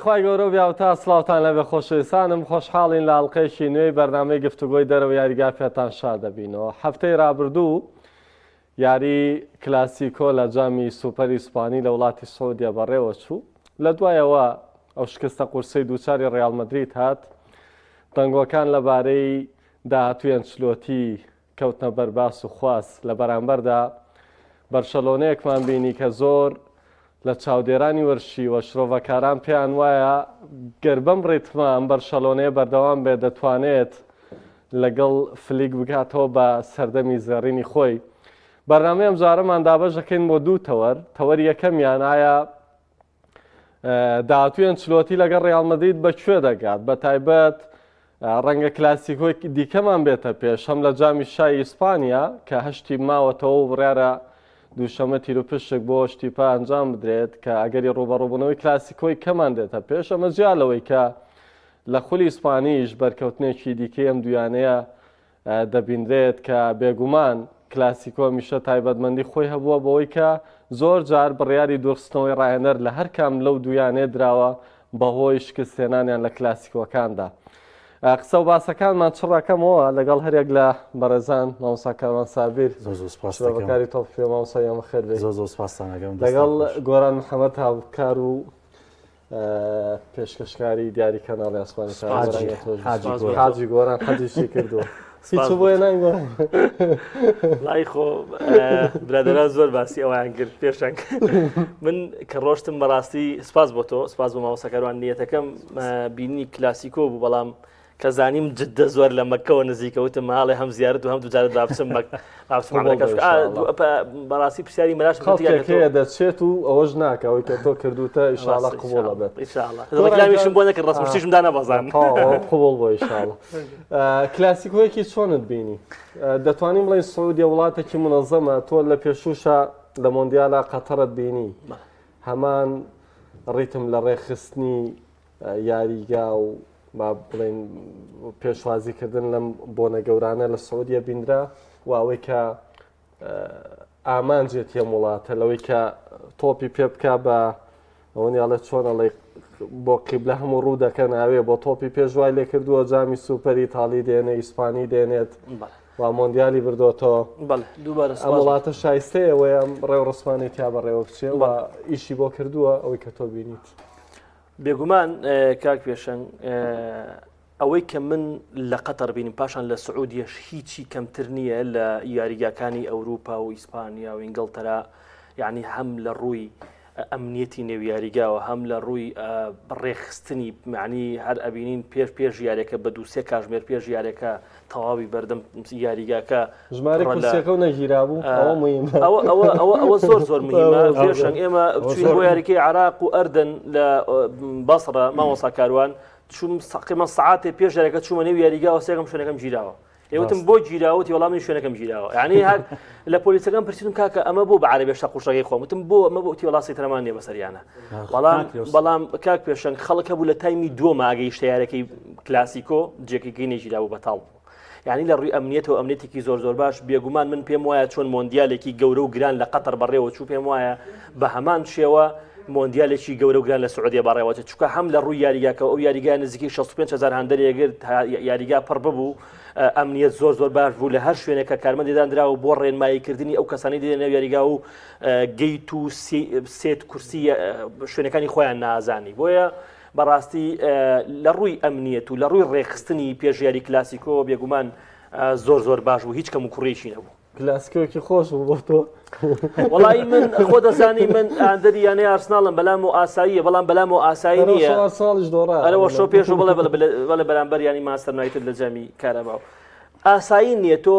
خوای گەورە و بیاوتا سڵاوتان لەبێ خۆشەویستانم خۆشحاڵین لە ئەڵلقەیەکی نوێی بەرنامەی گفتوگۆی دەرەوە یاریگا پێتان شاد دەبینەوە هەفتەی رابردوو یاری کلاسیکۆ لە جامی سوپەری ئیسپانی لە وڵاتی سعودیە بەڕێوە چوو لە دوایەوە ئەو شکستە قورسەی دووچاری ڕیاڵ مەدرید هات دەنگۆکان لەبارەی داهاتووی ئەنچلۆتی کەوتنە بەر باس و خواست، لە بەرامبەردا بەرشەلۆنەیەکمان بینی کە زۆر لە چاودێرانی وەرزشی و شرۆڤەکاران پێیان وایە گەر بەم ڕیتمە ئەم بەرشەلۆنەیە بەردەوام بێت دەتوانێت لەگەڵ فلیک بگاتەوە بە سەردەمی زێڕینی خۆی. بەرنامەی ئەمجارەمان دابەش دەکەین بۆ دوو تەوەر، تەوەری یەکەمیان ئایا داهاتووی ئەنچلۆتی لەگەڵ ڕیاڵ مەدرید بە کوێ دەگات بە تایبەت ڕەنگە کلاسیکۆی دیکەمان بێتە پێش هەم لە جامی شای ئیسپانیا کە هەشتی ماوەتەوە و بڕیارە دووشەمە تیروپشک بۆ شتیپە ئەنجام بدرێت کە ئەگەری ڕوبەڕوبوونەوەی کلاسیکۆی کەمان دێتە پێش ئەمە جیا لەوەی کە لە خولی ئیسپانیش بەرکەوتنێکی دیکەی ئەم دویانەیە دەبینرێت کە بێگومان کلاسیکۆ هەمیشە تایبەتمەندی خۆی هەبووە بەوەی کە زۆر جار بڕیاری دوورخستنەوەی ڕاهێنەر لە هەر کام لەو دوویانەیە دراوە بەهۆی شکستهێنانیان لە کلاسیکۆکاندا. قسە و باسەکانمان چڕەکەمەوە لەگەڵ هەریەک لە بەڕێزان مامۆستا کاروان سابیر زۆر زۆر سپاس دەکەم. شرۆڤەکاری تۆپی پێ مامۆستا گیان بەخێر بێی. زۆر زۆر سپاستان ئەکەم. لەگەڵ گۆران محەمەد هاوکار و پێشکەشکاری دیاری کەناڵی ئاسمانی حاجی گۆران حەجیشی کردووە هیچ بۆ ناین لای خۆ برادران زۆر باسی ئەویان کرد پێشنگ من کە ڕۆشتم بەڕاستی سپاس بۆ تۆ سپاس بۆ مامۆسەکەروان نیەتەکەم بینی کلاسیکۆ بوو بەڵام کە زانیم جدە زۆر لە مەکەوە نزیکە وتم ماڵێ هەم زیارەت و هەم دوجارە با بچم مەک با بچم عەمرەکەش قبوڵ بێ ئینشاڵڵا. بەڕاستی پرسیاری مەلاش خەڵکێک هەیە دەچێت و ئەوەش ناکا ئەوەی کە تۆ کردوتە ئیشاڵا قبوڵە بێت ئینشاڵڵا ڕێکلامیشم بۆ نەکرد ڕەسم شتیشم دانەبەزان تەواو قبوڵ بۆ ئیشاڵڵا کلاسیکۆیەکی چۆنت بینی دەتوانین بڵێین سعودیە وڵاتێکی منەزەمە تۆ لە پێشووشا لە مۆندیالا قەتەرت بینی هەمان ڕیتم لە ڕێکخستنی یاریگا و با بڵێین پێشوازیکردن لەم بۆنە گەورانە لە سعودیە بینرا و ئەوەی کە ئامانجێتی ئەم وڵاتە لەوەی کە تۆپی پێ بکە بە ئەوە نیاڵێ چۆن ئەڵێ بۆ قیبلە هەموو ڕوو دەکەن ئاوێ بۆ تۆپی پێشوای لێ کردووە جامی سوپەری تاڵی دێنێ ئیسپانی دێنێت و مۆندیالی بردۆتەوە دووبارە ئەم وڵاتە شایستەیە وەیە ئەم ڕێوڕسمانی تیا بەڕێوە بچێ و ئیشی بۆ کردووە ئەوەی کە تۆ بینیت. بێگومان کاک پێشەنگ ئەوەی کە من لە قەتەر بینیم پاشان لە سعودیەش هیچی کەمتر نییە لە یاریگاکانی ئەوروپا و ئیسپانیا و ئینگلتەرا یعنی هەم لە ڕووی ئەمنیەتی نێو یاریگاوە هەم لە ڕووی ڕێخستنی معنی هەر ئەبینین پێش پێش یاریەکە بە دووسێ کاژمێر پێش یاریەکە تەواوی بەردەم یاریگاکە ژمارەی کورسیەکە و نەگیرابوو ئەوە مهمە ئەوە ئەوە ئەوە ئەوە زۆر زۆر مهمە پێشەنگ ئێمە چوین بۆ یاریکەی عراق و ئەردەن لە بەسڕە مامۆسا کاروان چوم سەقیمە سعاتێ پێش یاریەکە چوومە نێو یاریگا و سێگەم شوێنەکەم گیراوە ئێوتم بۆ گیراوتی وەڵام من شوێنەکەم گیراوە یعنی هەر لە پۆلیسەکەم پرسیدم کاکە ئەمە بۆ بە عەرەبی شتە قوشەکەی خۆم وتم بۆ ئەمە بۆ وتی وەڵا سەیتەرەمان نییە بەسەریانە بەڵام بەڵام کاک پێشەنگ خەڵک هەبوو لە تایمی دووەم ئاگەیشتە یارەکەی کلاسیکۆ جێکەکەی نەگیرابوو بەتاڵ بوو یعنی لە ڕووی ئەمنیەتەوە ئەمنیەتێکی زۆر زۆر باش بێگومان من پێم وایە چۆن مۆندیالێکی گەورە و گران لە قەتەر بەڕێوە چوو پێم وایە بە هەمان شێوە مۆندیالێکی گەورە و گران لە سعودیە بەڕێوەچێت چونکە هەم لە ڕووی یاریگاکە ئەو یاریگا نزیکەی 65 هزار هاندەری ئەگرت یاریگا پڕ ببوو ئەمنیەت زۆر زۆر باش بوو لە هەر شوێنێک کە کارمەندی دانراوە بۆ ڕێنماییکردنی ئەو کەسانی دێنە نێو یاریگا و gate و seat کورسی شوێنەکانی خۆیان نازانی بۆیە بەڕاستی لە ڕووی ئەمنیەت و لە ڕووی ڕێکخستنی پێش یاری کلاسیکۆ بێگومان زۆر زۆر باش بوو هیچ کەم و کوڕیی نەبوو. کلاسیکۆیەکی خۆش بوو بۆ تۆ. وەڵی من خۆ دەزانی من هاندەری یانەی ئارسناڵم بەلام و ئاساییە بەڵام بەلام و ئاسایی نییە ئارسناڵیش دۆڕا ئەرەوە شۆ پێش و بڵێ بڵێ بڵێ بەرامبەر ینی مانچستەر یونایتد لە جامی کاراباو. ئاسایی نییە تۆ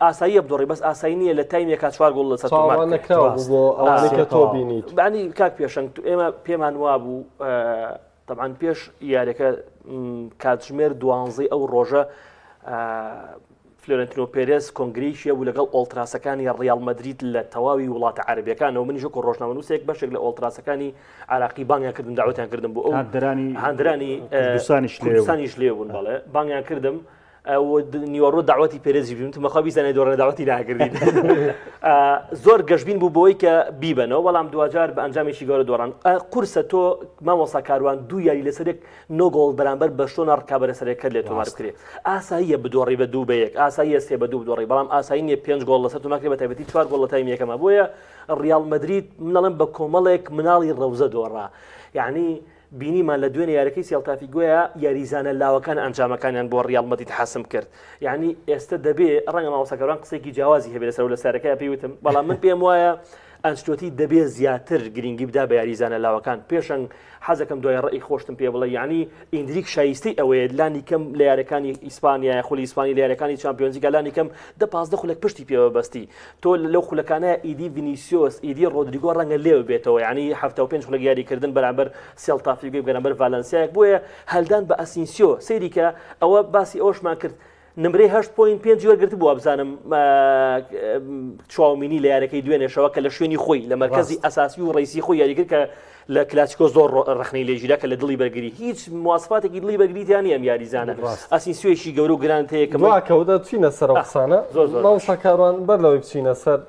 ئاساییە بدۆڕی بەس ئاسایی نییە لە تایمێکا چوار گۆڵ لەسەر تۆمار چاوەڕوان نەکراو بوو بۆ ئەوانەی کە تۆ بینیت. بەعنی کاک پێشەنگ ئێمە پێمان وابوو تەبعەن پێش یاریەکە کاتژمێر دوانزەی ئەو ڕۆژە فلۆرنتینۆ پێرێز کۆنگرەیەکی هەبوو لەگەڵ ئۆڵتراسەکانی ڕیاڵ مەدرید لە تەواوی وڵاتە عەربیەکانەوە منیش وەکو ڕۆژنامەنووسێک بەشێک لە ئۆڵتراسەکانی عراقی بانگیان کردم داوەتیان کردم بۆ ئەو هاندەرانی هاندەرانی کوردستانیش لێ بوون. کوردستانیش لێ بوون بەڵێ بانگیان کردم. نیوەڕۆ داوەتی پێرێزی بیم تمەخوا بیزانێ دۆڕێ داوەتی ناکردین زۆر گەشبین بوو بۆی کە بیبەنەوە بەڵام دوجار بە ئەنجامێکی گەورە دۆڕان قورسە تۆ مامۆسا کاروان دوو یاری لەسەرێک نۆ گۆڵ بەرامبەر بەرشلۆنە ڕکابەرە سەرەکەت لێ تۆمار بکرێ. ئاساییە بدۆڕی بە دوو بە یەک، ئاساییە سێ بە دوو بدۆڕی، بەڵام ئاسایی نییە پێنج گۆڵ لەسەر تۆمار کرێ بە تایبەتی چوار گۆڵ لە تایمی یەکەما. بۆیە ڕیاڵ مەدرید من ئەڵێم بە کۆمەڵێک مناڵی ڕەوزە دۆڕا. یعنی بینیمان لە دوێنێ یاریەکەی سێلتافیگۆیە یاریزانە لاوەکان ئەنجامەکانیان بۆ ڕیاڵ مەدرید حەسم کرد. یعنی ئێستا دەبێ ڕەنگە مامۆستا کاروان قسێکی جیاوازی هەبێ لەسەر و لە سارەکەی پێی وتم، بەڵام من پێم وایە ئەنچلۆتی دەبێ زیاتر گرنگی بدا بە یاریزانە لاوەکان. پێشەنگ حەزەکەم دوای ڕەئی خۆشتم پێ بڵێ یعنی ئیندریک شایستەی ئەوەیە لانی کەم لە یارەکانی ئیسپانیا خولی ئیسپانی لە یارەکانی چامپیۆنزیگا لانی کەم دە 15 خولەک پشتی پێوە بەستی تۆ لەو خولەکانە ئیدی ڤینیسیۆس ئیدی ڕۆدریگۆ ڕەنگە لێو بێتەوە یعنی 75 خولەک یاریکردن بەرامبەر سێلتافیگۆی بەرامبەر ڤالەنسیایەک بۆیە هەلدان بە ئەسینسیۆ سەیریکە ئەوە باسی ئەوشمان کرد نمرەی هەشت point پێنجی وەرگرتبوو وابزانم چواومینی لە یارەکەی دوێنێشەوە کە لە شوێنی خۆی لە مەرکەزی ئەساسی و ڕیسی خۆی یاریکرد کە لە کلاسیکۆ زۆر ڕخنەی لێگیرا کە لە دڵی بەرگری هیچ مواسفاتێکی دڵی بەرگریتیان نییە ئەم یاریزانە ئەسینسیۆیەکی گەورە و گرانت هەیە کە دواکەوتە چینە سەر قسانە زۆر زۆر مامۆستا کاروان بەر لەوەی بچینە سەر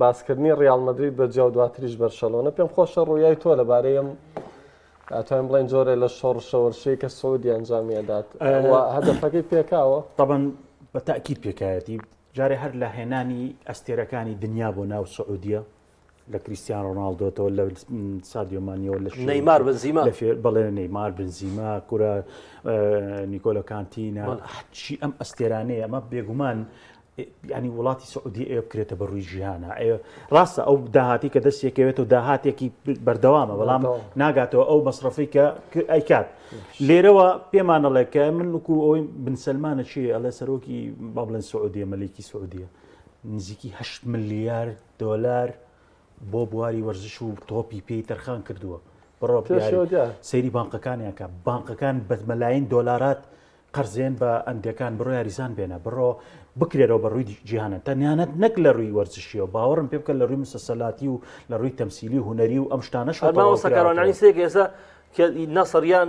باسکردنی ڕیاڵ مەدرید بە جیا و دواتریش بەرشەلۆنە پێم خۆشە ڕوویای تۆ لەبارەی ئەم ئەتوانین بڵێین جۆرێ لە شۆڕشە وەرشەی کە سعودی ئەنجامی ئەدات و هەدەفەکەی پێکاوە؟ تەبەن بە تاکید پێکایەتی جارێ هەر لە هێنانی ئەستێرەکانی دنیا بۆ ناو سعودیە لە کریستیان ڕۆناڵدۆتەوە لە سادیۆ مانیەوە لە نەیمار بنزیما بەڵێ نەیمار بنزیما کورە نیکۆلۆ کانتینا چی ئەم ئەستێرانەیە ئەمە بێگومان یانی وڵاتی سعودیە ئەوێ بکرێتە بە ڕووی ژیانە ئەوێ ڕاستە ئەو داهاتی کە دەست یەکەوێتەوە داهاتێکی بەردەوامە بەڵام ناگاتەوە ئەو مەسرەفەی کە ئەیکات لێرەوە پێمانەڵێ کە من وکو ئەوەی بن سەلمانە چی ئەڵێ سەرۆکی با بڵێن سعودیە مەلیکی سعودیە نزیکی 8 ملیار دۆلار بۆ بواری وەرزش و تۆپی پێی تەرخان کردووە بڕۆ سەیری بانقەکانیان کە بانقەکان بە مەلاین دۆلارات قەرزێن بە ئەندێکان بڕۆ یاریزان بێنە بڕۆ بکرێرەوە بە ڕووی جیهانە تەنانەت نەک لە ڕووی وەرزشیەوە باوەڕم پێ بکە لە ڕووی مسەسەلاتی و لە ڕووی تەمسیلی و هونەری و ئەم شتانەش مامۆستا سێک ئێستا کە نەسڕ یان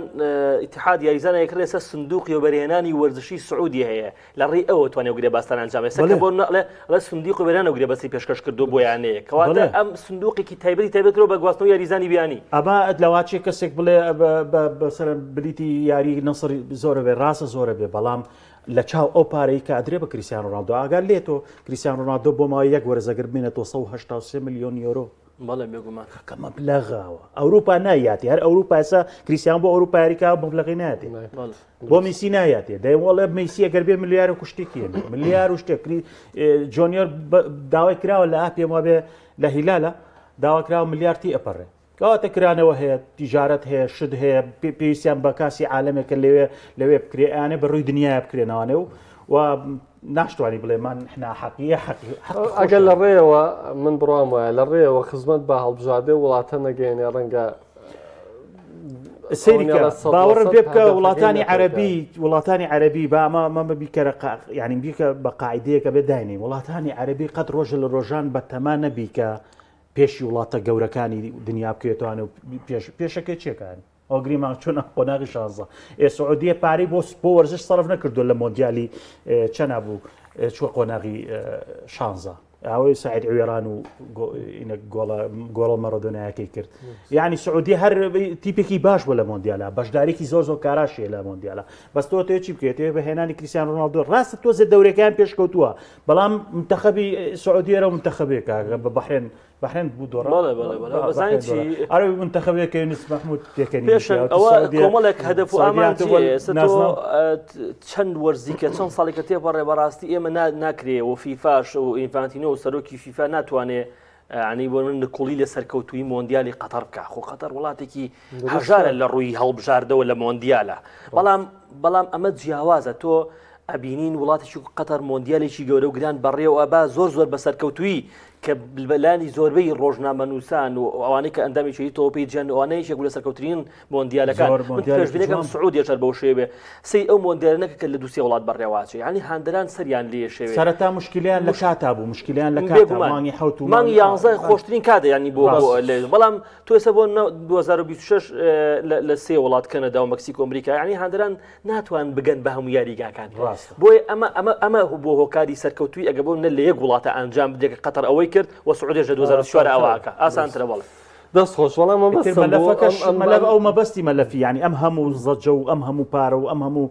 ئیتحاد یاریزانە یەکڕێ ئێستا سندوقی وەبەرهێنانی وەرزشی سعودی هەیە لە ڕێی ئەوە توانێ گرێبەستان ئەنجام ئێستا کە بۆ نەڵێ ئەڵێ سندوقی وەبەرهێنان و گرێبەستی پێشکەش کردو بۆ یانەیە کەواتە ئەم سندوقێکی تایبەتی تایبەت کردوە بە گواستنەوەی یاریزانی بیانی. ئەمە لەواچێ کەسێک بڵێ بەسەرەن بلیتی یاری نەسڕ زۆرە بێ ڕاستە زۆرە بێ بەڵام لە چاو ئەو پارەی کە ئەدرێ بە کریسیان ڕۆناڵدۆ ئاگات لێ تۆ کریسیان ڕۆناڵدۆ بۆ ماوەی یەک وەرز ئەگەر بمێنێتەوە 183 ملیۆن یۆرۆ بەڵێ بێگومان کە مەبلەغەوە ئەوروپا نایاتی هەر ئەوروپا ئێستا کریسیان بۆ ئەوروپا یاریکا مەبلەغی نایەتێ بۆ میسی نایاتێ دەیوەڵێ میسی ئەگەر بێ ملیار و کوشتێکی ملیار و شتێک جۆنیۆر داوای کراوە لە پێم وابێ لە هیلالە داوا کراوە ملیار تی ئەپەڕێ کەواتە کرانەوە هەیە تیجارەت هەیە شت هەیە پێویستیان بە کاسی عالەمێکە لەوێ لەوێ بکرێ ئەیانێ بە ڕووی دنیاە بکرێنەوانێ و و ناشتوانی بڵێ من ناحەقیە حەقی ئەگەر لە ڕێەوە من بڕام وایە لە ڕێەوە خزمەت بە هەڵبژاردێ وڵاتە نەگەێنێ ڕەنگە سەیری کە باوەڕم پێ بکە وڵاتانی عەربی وڵاتانی عەربی با ئەمە مەمە بیکەرە یعنی بیکە بە قاعدەیەکە بێ داینی وڵاتانی عەربی قەت ڕۆژە لە ڕۆژان بە تەما نەبی کە پێشی وڵاتە گەورەکانی دنیا بکەوێتوان و پێش پێشەکە چێکان ئەوگریمان چۆن قۆناغی شازە ئێ سعودیە پارەی بۆ بۆ وەرزش سەرف نەکردو لە مۆندیالی چەنا بوو چوە قۆناغی شانزە ئەوەی سعید عوێران و گۆڵە گۆڵە مەڕەدۆنایەکەی کرد یعنی سعودی هەر تیپێکی باش بوو لە مۆندیالا بەشدارێکی زۆر زۆر کاراشیە لە مۆندیالا بەس تۆ تێ چی بکەێت بە هێنانی کریسیان ڕۆناڵدۆ ڕاستە تۆزێ دەورەکان پێشکەوتووە بەڵام منتەخەبی سعودیەرە منتەخەبێکە بە بەحرێن بەحرێن بوو دۆڕا بەڵێ بەڵێ بەڵێ بەزانین چی ئەرە منتەخەبێکە یونس مەحمود پێکەنی پێشەنگ ئەوە کۆمەڵێک هەدەف و ئامانج هەیە. ئێستا تۆ چەند وەرزیکە چەند ساڵێکە تێپەڕێ بەڕاستی ئێمە ناکرێ و فیفاش و ئینفانتینۆ و سەرۆکی فیفا ناتوانێ ینی بۆ من نکوڵی لە سەرکەوتووی مۆندیالی قەتەر بکە خۆ قەتەر وڵاتێکی هەژارە لە ڕووی هەڵبژاردەوە لە مۆندیالە بەڵام بەڵام ئەمە جیاوازە تۆ ئەبینین وڵاتێکی قەتەر مۆندیالێکی گەورە و گران بەڕێوە با زۆر زۆر بە سەرکەوتووی. کە بەلانی زۆربەی ڕۆژنامەنووسان و ئەوانەی کە ئەندامی یەکێتی تۆپی جیهان و ئەوانە یەکێک بوو لە سەرکەوترین مۆندیالەکان زۆر من مۆندیالێکی پێشبینەکەم جوان. سعودیەش هەر بەو شێوەیە بێ سەی ئەو مۆندیالە نەکە کە لە دوو سێ وڵات بەڕێوەچێ یعنی هاندەران سەریان لێ شێوێ سەرەتا مشکلیان لە کاتا بوو مشکلیان لە کاتا بێگومان مانگی حەوت و مانگی یانزە خۆشترین کاتە ینی بۆ ڕاست. بۆ لێ- بەڵام تۆ ئێستا بۆ 2026 لە سێ وڵات کەنەدا و مەکسیکۆ ئەمریکا یعنی هاندەران ناتوان بگەن بە هەموو یاریگاکان ڕاستە. بۆیە ئەمە ئەمە ئەمە بۆ هۆکاری سەرکەوتووی ئەگە بۆ نە لە یەک وڵاتە ئەنجام بدرێت کە قەتەر ئەوەی کرد و سعودیەش لە 2004 ئەوە ئەکا ئاسانترە بەڵێ. دەست خۆش وەڵام ئیتر مەبەستم بوو مەلەفەکەش ئەم ئەم مەلەف ئەو مەبەستی مەلەفی یعنی ئەم هەموو زەجە و ئەم هەموو پارە و ئەم هەموو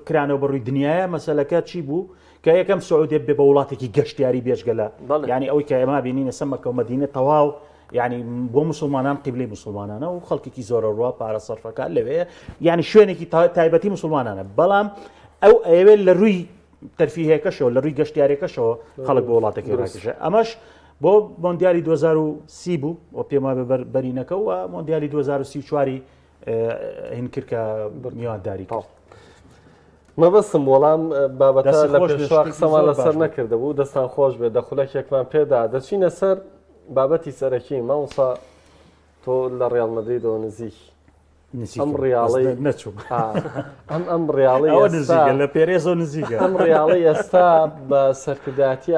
کرانەوە بە ڕووی دنیاە مەسەلەکە چی بوو کە یەکەم سعودیە بێ بە وڵاتێکی گەشتیاری بێجگە لە بەڵێ. یعنی ئەوەی کە ئێمە بینینە سە مەکە و مەدینە تەواو یعنی بۆ مسلمانان قیبلەی مسلمانانە و خەڵکێکی زۆرە ڕوا پارە سەرفەکە لەوێ یعنی شوێنێکی تایبەتی مسلمانانە بەڵام ئەو ئەیەوێت لە ڕووی تەرفیهەکەشەوە لە ڕووی گەشتیارەکەشەوە خەڵک بۆ وڵاتەکەی ڕاکێشێ ئەمەش بۆ مۆندیالی 2030 بوو و پێم وابێ بەر بەرینەکە و مۆندیالی 2034 هین کرد کە میوانداری کرد. مەبەستم وەڵام بابەتە دەست لە خۆش بێ، پێشوا شتێکی قسەمان زۆر لەسەر باش بوو. نەکردبوو دەستان خۆش بێت دە خولەکێکمان پێدا دەچینە سەر بابەتی سەرەکی مامۆستا تۆ لە ڕیاڵ مەدریدەوە نزیک نزیکم. ئەم ڕیاڵەی بەس نەچووم. ئا، ئەم ئەم ڕیاڵەی ئەوە ئێستا نزیکە لە پێرێزەوە نزیکە. ئەم ڕیاڵەی ئێستا بە سەرکردایەتی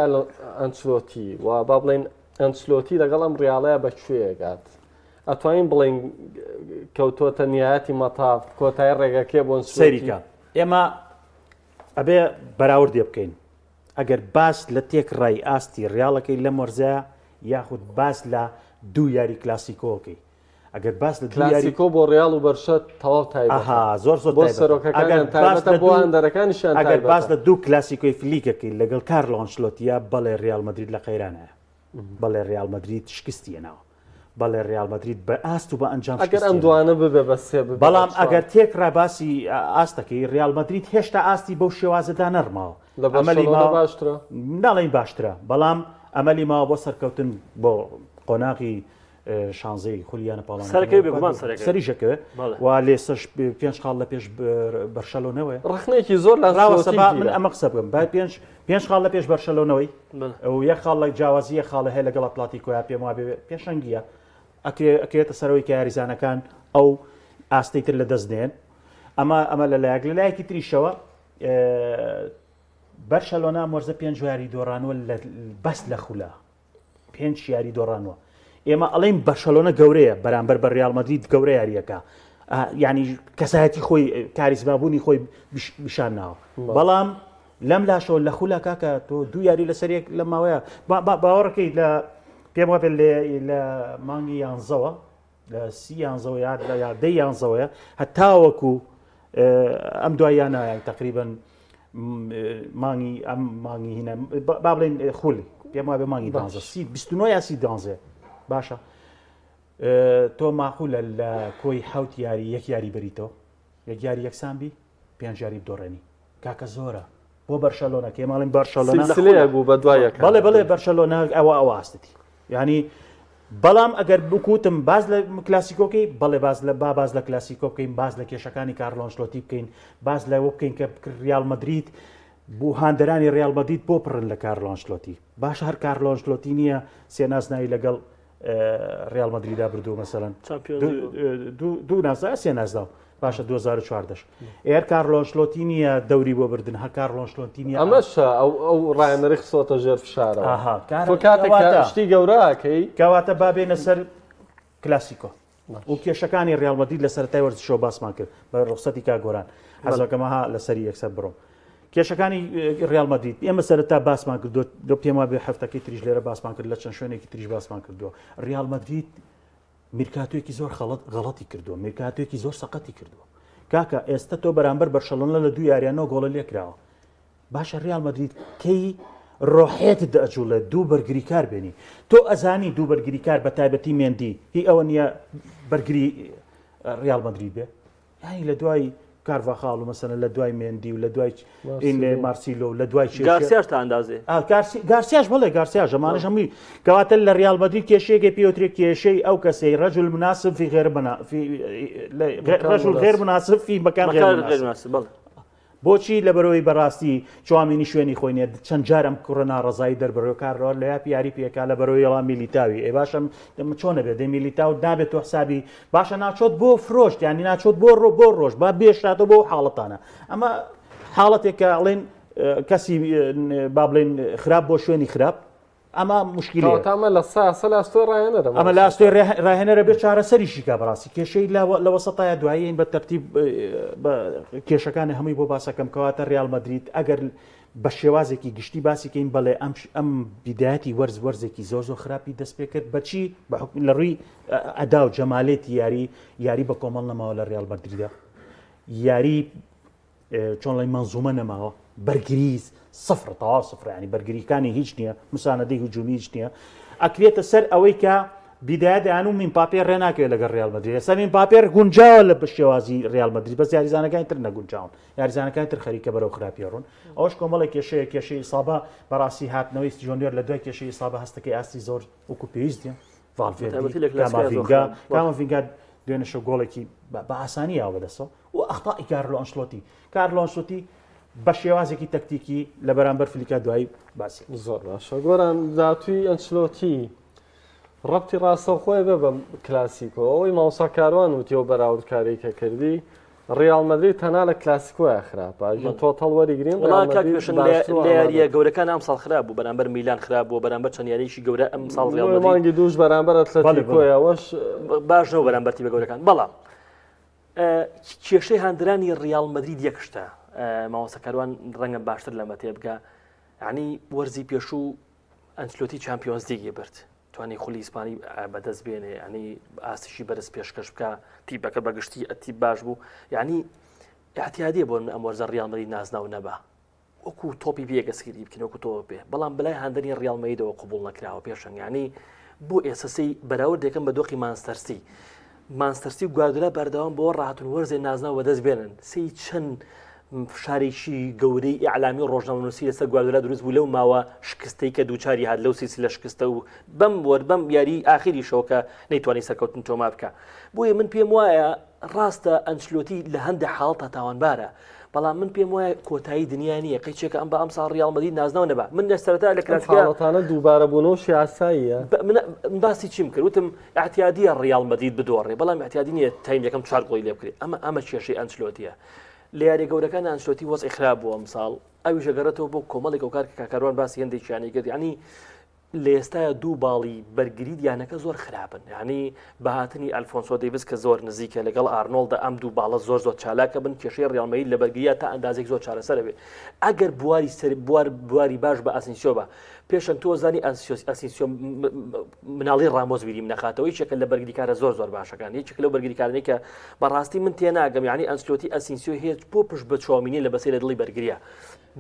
ئەنچلۆتی و با بڵێین ئەنچلۆتی لەگەڵ ئەم ڕیاڵەیە بە کوێ گات ئەتوانین بڵێین کەوتۆتە نیایەتی مەتاف کۆتایی ڕێگەکەی بۆ ئەنچلۆتی؟ سەیریکە ئێمە ئەبێ بەراوردێ بکەین ئەگەر باس لە تێکڕای ئاستی ڕیاڵەکەی لەم وەرزە یاخود باس لە دوو یاری کلاسیکۆکەی ئەگەر باس لە دوو یاری کلاسیکۆ بۆ ڕیاڵ و بەرشە تەواو تایبەتە ئەها زۆر زۆر بۆ تایبەتە. ئەگەر سەرۆکەکانیان باس تایبەتە لە بۆ دوو هاندەرەکانیشیان ئەگەر باس تایبەتە لە دوو کلاسیکۆی فلیکەکەی لەگەڵ کارلۆ ئەنچلۆتیە بەڵێ ڕیاڵ مەدرید لە قەیرانایە بەڵێ ڕیاڵ مەدرید شکستی هێناوە بەڵێ ڕیاڵ مەدرید بە ئاست و بە ئەنجام ئەگەر ئەم شکستی هێناوە. دوانە ببێ بە سێ ببێ بە بەڵام چوار. ئەگەر تێکڕا باسی ئاستەکەی ڕیاڵ مەدرید هێشتا ئاستی بەو شێوازەدا نەڕماوە لە ئەمەلی بەرشەلۆنە ماوە باشترە؟ ناڵێین باشترە بەڵام ئەمەلی ماوە بۆ سەرکەوتن بۆ قۆناغی شانزەی خولی یانە پاڵەوانەکانی سەرەکەوێ ئەوروپا بێگومان سەرەکەوێ. سەریشەکەوێ بەڵێ. و لێسەش پێنج خاڵ لە پێش بەرشەلۆنەوەیە ڕەخنەیەکی زۆر لە ڕاوەستە ئەنچلۆتی با من گیرا. ئەمە قسە بکەم با پێنج پێنج خاڵ لە پێش بەرشەلۆنەوەی بەڵێ. و یەک خاڵ لە جیاوازی یەک خاڵە هەیە لەگەڵ ئەتلاتیکۆیا پێم وابێ پێشەنگیە ئەکرێ ئەکرێتە سەرەوەی کە یاریزانەکان ئەو ئاستەی تر لە دەست دێن ئەمە ئەمە لە لایەک لە لایەکی تریشەوە بەرشەلۆنە ئەم وەرزە پێنج یاری دۆڕانوە لە بەس لە خولا پێنج یاری دۆڕانوە ئێمە ئەڵێن بەرشەلۆنە گەورەیە بەرامبەر بە ریال مەدرید گەورە یاریەکە ینی کەسایەتی خۆی کاریزمابوونی خۆی پیشان ناوە بەڵام لەم لاشەوە لە خولا کاکە تۆ دوو یاری لەسەر یەک لە ماوەیە باوەڕەکەی لە پێم وابێت لە مانگی یانزەوە لە سی یانزەوە یا لە یا دەی یانزەوەیە هەتاوەکو ئەم دواییانە یان تقریبن مانگی ئەم مانگی هینە با بڵێن خول پێم وابێ مانگی دانزە سی 29 یا سی دانزێ باشە تۆ ماقولە لە کۆی حوت یاری یەک یاری بریتەوە یەک یاری یەکسان بی پێنج یاری بدۆڕێنی کاکە زۆرە بۆ بەرشەلۆنە کێ ماڵین بەرشەلۆنە سلسلەیەک بوو بە دوای یەک بەڵێ بەڵێ بەرشەلۆنە ئەوە ئەوە ئاستتی ینی بەڵام ئەگەر بکوتم باز لە کلاسیکۆکەی بەڵێ باز لە با باز لە کلاسیکۆ بکەین باز لە کێشەکانی کارلۆ ئەنچلۆتی بکەین باز لەوە بکەین کە ریال مەدرید بۆ هاندەرانی ریال مەدرید بۆ پڕن لە کارلۆ ئەنچلۆتی باشە هەر کارلۆ ئەنچلۆتی نییە سێ نازناوی لەگەڵ ریال مەدریدا بردووە مەسەلەن دوو نازناو سێ نازناو باشە 2014 ئێر کارلۆ ئەنچلۆتی نییە دەوری بۆ بردن هەر کارلۆ ئەنچلۆتی نییە ئەمەش ئەو ئەو ڕایەنەری خستۆتە ژێر فشارەوە ئاها تۆ کاتێک کە شتی گەورەکەی کەواتە با بێنە سەر کلاسیکۆ و کێشەکانی ریال مەدرید لە سەرەتای وەرزشەوە باسمان کرد بە ڕوخسەتی کاک گۆران حەزەکەمە ها لەسەری یەکسەر بڕۆم کێشەکانی ریال مەدرید ئێمە سەرەتا باسمان کردو لۆ پێم وابێ هەفتەکەی تریش لێرە باسمان کرد لە چەند شوێنێکی تریش باسمان کردووە ریال مەدرید میرکاتۆیەکی زۆر خەڵەت غەڵەتی کردووە میرکاتۆیەکی زۆر سەقەتی کردووە کاکە ئێستا تۆ بەرامبەر بەرشەلۆنە لە دوو یاریانەوە گۆڵە لێکراوە باشە ریال مەدرید کەی ڕۆحێت دەجوڵێت دوو بەرگریکار بێنی تۆ ئەزانی دوو بەرگریکار بە تایبەتی مێندی هی ئەوە نییە بەرگری ریال مەدرید بێ یانی لە دوای کارڤاخاڵ و مەسەلەن لە دوای مێندی و لە دوای مارسیلۆ و لە دوای گارسیاش تا ئەندازێ گارسیاش بەڵێ گارسیاش ئەمانەش هەمووی کەواتە لە ریال مەدرید کێشەیەکی پێوترێ کێشەی ئەو کەسەی رجل مناسب في غير منا في رجل غير مناسب في مكان غير مناسب بەڵێ. بۆچی؟ لەبەرئەوەی بەڕاستی چوامینی شوێنی خۆی نیە، چەند جار ئەم کوڕە ناڕەزایی دەربڕیوە، کارلۆ لە یاپی یاری پێکا لەبەرئەوەی ئەڵا میلیتاوی، ئەی باشە چۆن ئەبێت دەی میلیتاو نابێت تۆ حسابی باشە ناچۆت بۆ فرۆشت یانی ناچۆت بۆ ڕۆ بۆ ڕۆژ با بێشاتەوە بۆ حاڵەتانە ئەمە حاڵەتێکە ئەڵێن کەسی با بڵێن خراپ بۆ شوێنی خراپ ئەمە مشکلەیە. کەواتە ئەمە لە سا سە لە ئەستۆی ڕاهێنەرە ئەمە لە ئەستۆی ڕاهێنەرە بێت چارەسەریشی کا بەڕاستی کێشەی لە وەسەتایە دوایین بە تەرتیب کێشەکانی هەمووی بۆ باسەکەم کەواتە ریال مەدرید ئەگەر بە شێوازێکی گشتی باسی کەین بەڵێ ئەم ئەم بیدایەتی وەرز وەرزێکی زۆر زۆر خراپی دەست پێ کرد بەچی بە حکم لە ڕووی ئەدا و جەمالێتی یاری یاری بە کۆمەڵ نەماوە لە ریال مەدریدا یاری چۆن ڵی مەنزومە نەماوە بەرگری سفر تەواو سفر ینی بەرگریکانی هیچ نییە مساندەی هجومی هیچ نییە ئەکرێتە سەر ئەوەی کە بیدایەت یان و مین پاپێ ڕێ ناکەوێت لەگەڵ ریال مەدرید ئێستا مین پاپێر گونجاوە لە شێوازی ریال مەدرید بەس یاریزانەکانی تر نەگونجاون یاریزانەکانی تر خەریکە بەرەو خراپی ڕوون ئەوش کۆمەڵێک کێشەیە کێشەی ئیسابە بەڕاستی هاتنەوەی جۆنیۆر لە دوای کێشەی ئیسابە هەستەکەی ئاستی زۆر وەکو پێویست نیە ڤالڤێردی کاماڤینگا کاماڤینگا دوێنێ شەو گۆڵێکی بە ئاسانی یاوە بەدەستەوە و ئەخطائی کارلۆ ئەنشلۆتی کارلۆ ئەنشلۆتی بە شێوازێکی تەکتیکی لە بەرامبەر فلیکا دوایی باسی زۆر باشە گۆران داهاتووی ئەنشلۆتی ڕەبتی ڕاستەوخۆیە بێ بە کلاسیکۆ ئەوەی مامۆستا کاروان وتی ئەو بەراوردکاری کە کردی ڕیاڵ مەدرید تەنها لە کلاسیکۆیا خراپە ئەگەر total وەریگرین وەڵا ڕیاڵ کاک مەدرید پێشن لە باشتر و لە یارییە ئامادەتر. گەورەکان ئەمساڵ خراپ بوو بەرامبەر میلان خراپ بووە بەرامبەر چەند یارییەکی گەورە ئەمساڵ ڕیاڵ بۆیە مەدرید مانگی دووش بەرامبەر بەڵێ بەڵێ. ئەتلەتیکۆیە ئەوەش باش نەبوو بەرامبەر تیپە گەورەکان بەڵام کێشەی هاندرانی ڕیاڵ مەدرید یەک شتە مامۆستا کاروان ڕەنگە باشتر لەمە تێبگا یعنی وەرزی پێشوو ئەنچلۆتی چامپیۆنز لیگی برد توانی خولی ئیسپانی بەدەست بێنێ ینی ئاستیشی بەرز پێشکەش بکە تیپەکە بەگشتی ئەتی باش بوو یعنی اعتیادیە بۆ من ئەم وەرزە ڕیال مەدرید نازناو نەبا وەکو تۆپی پێ گەسکری بکەین وەکو تۆ پێ بەڵام بەلای هاندەری ڕیال مەدریدەوە قبول نەکراوە پێشەنگ ینی بۆ ئێسەسی بەراورد دەکەم بە دۆخی مانستەرسی مانستەرسی و گواردیۆلا بەردەوام بۆ ڕاهاتون وەرزێ نازناو بەدەست بێنن سی چەند فشارێکی گەورەی ئیعلامی و ڕۆژنامەنووسی لەسەر گواردیۆلا دروست بوو لەو ماوە شکستەی کە دووچاری هات لەو سیسلە شکستە و بەم وەر بەم یاری ئاخیریشەوە کە نەیتوانی سەرکەوتن تۆمار بکە بۆیە من پێم وایە ڕاستە ئەنچلۆتی لە هەندێک حاڵەتا تاوانبارە بەڵام من پێم وایە کۆتایی دنیا نییە قەیچێکە ئەم بە ئەمساڵ ڕیاڵ مەدرید نازناو نەبا من لە سەرەتا لە ئەم کلاسیکا حاڵەتانە دووبارە بوونەوەشی ئاساییە من باسی چیم کرد وتم ئەعتیادیە ڕیاڵ مەدرید بدۆڕێ بەڵام ئەعتیادی نییە تایم یەکەم چوار گۆڵی لێ بکرێ ئەمە ئەمە کێشەی ئەنچلۆتیە لە یاریە گەورەکان ئەنچلۆتی وەزعی خراپ بوو ئەمساڵ ئەویش ئەگەڕێتەوە بۆ کۆمەڵێک ئەوکار کە کاکاروان باسی هەندێکیانی کرد یعنی لە ئێستایا دوو باڵی بەرگری یانەکە زۆر خراپن یعنی بە هاتنی ئەلفۆنسۆ دەیڤس کە زۆر نزیکە لەگەڵ ئارنۆڵدا ئەم دوو باڵە زۆر زۆر چالاکە بن کێشەی ڕیاڵ مەدرید لە بەرگرییا تا ئەندازێک زۆر چارەسەرە بێ ئەگەر بواری سەر بوار بواری باش بە ئاسینسیۆ بە پێشەنگ تۆ زانی ئاسینسیۆ مناڵی ڕامۆس بیریم نەخاتەوە یەکێکە لە بەرگریکارە زۆر زۆر باشەکان یەکێک لەو بەرگریکارانەی کە بەڕاستی من تێناگەم یعنی ئەنسلۆتی ئەسینسیۆ هێچ بۆ پشت بە چوامینی لە بەسەی لە دڵی بەرگریە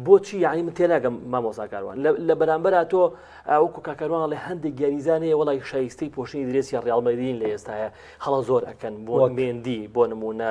بۆچی یعنی من تێناگەم مامۆسا کاروان لە بەرامبەرا تۆ وەکو کاکەروان لە هەندێک یاریزان هەیە وەڵی شایستەی پۆشینی درێسی ڕیاڵ مەدرین لە ئێستاە هەڵە زۆر ئەکەن بۆ مێندی بۆ نمونە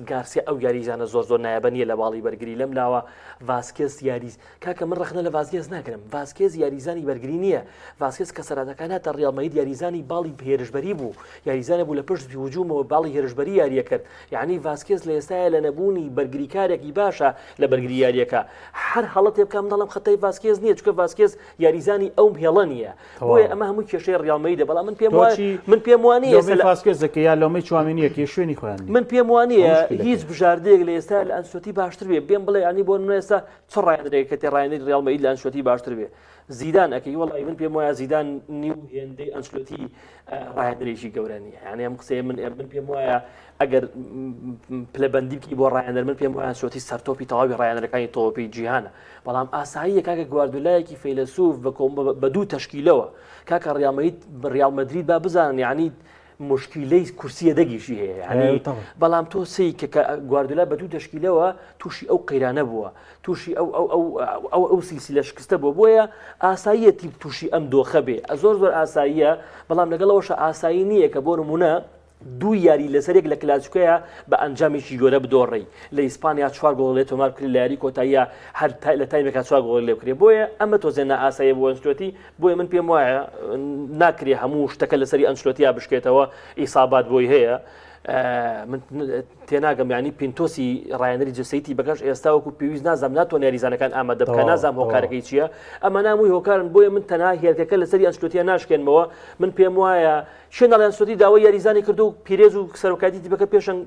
گارسیا ئەو یاریزانە زۆر زۆر نایابە نییە لە باڵی بەرگری لەم لاوە ڤاسکێس یاریز کاکە من ڕەخنە لە ڤاسکێز ناگرم ڤاسکێز یاریزانی بەرگری نییە ڤاسکێز کە سەراتەکان هاتە ڕیاڵ مەدرید یاریزانی باڵی هێرشبەری بوو یاریزانە بوو لە پشت هجومەوە باڵی هێرشبەری یاریە کرد یعنی ڤاسکێز لە ئێستاە لە نەبوونی بەرگریکارێکی باشە لە بەرگری یاریەکە هەر هەڵەتێ بکەم دەڵم خەتای ڤاسکێز نییە چکە ڤاسکێز یاریزانی ئەو هێڵە نییە بۆیە ئەمە هەموو کێشەی ڕیاڵ مەدریدە بەڵام من پێم وایە من پێم وانییە لۆمەی ڤاسکێز دەکەی یا لۆمەی چوامینیە کێ شوێنی خۆیان من پێم وانییە هیچ بژاردەیەک لە ئێستا لە ئەنسۆتی باشتر بێ بێم بڵێ ینی بۆ من ئێستا چ ڕایەنەرێک کە تێ ڕایەنەری ڕیاڵ مەدرید لە ئەنچلۆتی باشتر بێ زیدان ئەکەی وەڵی من پێم وایە زیدان نیو هێندەی ئەنچلۆتی ڕایەنەرێکی گەورە نییە یعنی ئەم قسەیە من من پێم وایە ئەگەر پلەبەندی بکەی بۆ ڕایەنەر من پێم وایە ئەنچلۆتی سەرتۆپی تەواوی ڕایەنەرەکانی تۆپی جیهانە بەڵام ئاساییە کاکە گواردولایەکی فەیلەسوف بە کۆم بە دوو تەشکیلەوە کاکە ڕیاڵ مەدرید ڕیاڵ مەدرید با بزانن یعنی موشکیلەی کورسی یەدەگیشی هەیە یعنی بەڵام تۆ سەی کە کە گواردیۆلا بە دوو تەشکیلەوە تووشی ئەو قەیرانە بووە تووشی ئەو ئەو ئەو ئەو ئەو سلسلە شکستە بووە بۆیە ئاساییە تیپ تووشی ئەم دۆخە بێ زۆر زۆر ئاساییە بەڵام لەگەڵەوەشە ئاسایی نییە کە بۆ نمونە دوو یاری لەسەر یەک لە کلاسیکۆیە بە ئەنجامێکی گەورە بدۆڕێی لە ئیسپانیا چوار گۆڵ لێ تۆمار بکرێت لە یاری کۆتاییە هەر لە تایمێکا چوار گۆڵ لێ بکرێت بۆیە ئەمە تۆزێ نائاساییە بۆ ئەنچلۆتی بۆیە من پێم وایە ناکرێ هەموو شتەکە لەسەری ئەنچلۆتیا بشکێتەوە ئیسابات بۆی هەیە. من تێناگەم ینی پینتۆسی ڕایەنەری جەستەی تیپەکەش ئێستا وەکو پێویست نازانم ناتوانێت یاریزانەکان ئامادە بکە نازانم هۆکارەکەی چییە ئەمە نامووی هۆکارن بۆیە من تەنها هێلکەکە لەسەری ئەنچلۆتیە ناشکێنمەوە من پێم وایە شوێن ئەڵێ ئەنچلۆتی داوای یاریزانی کردو و پیرێز و سەرۆکایەتی تیپەکە پێشەنگ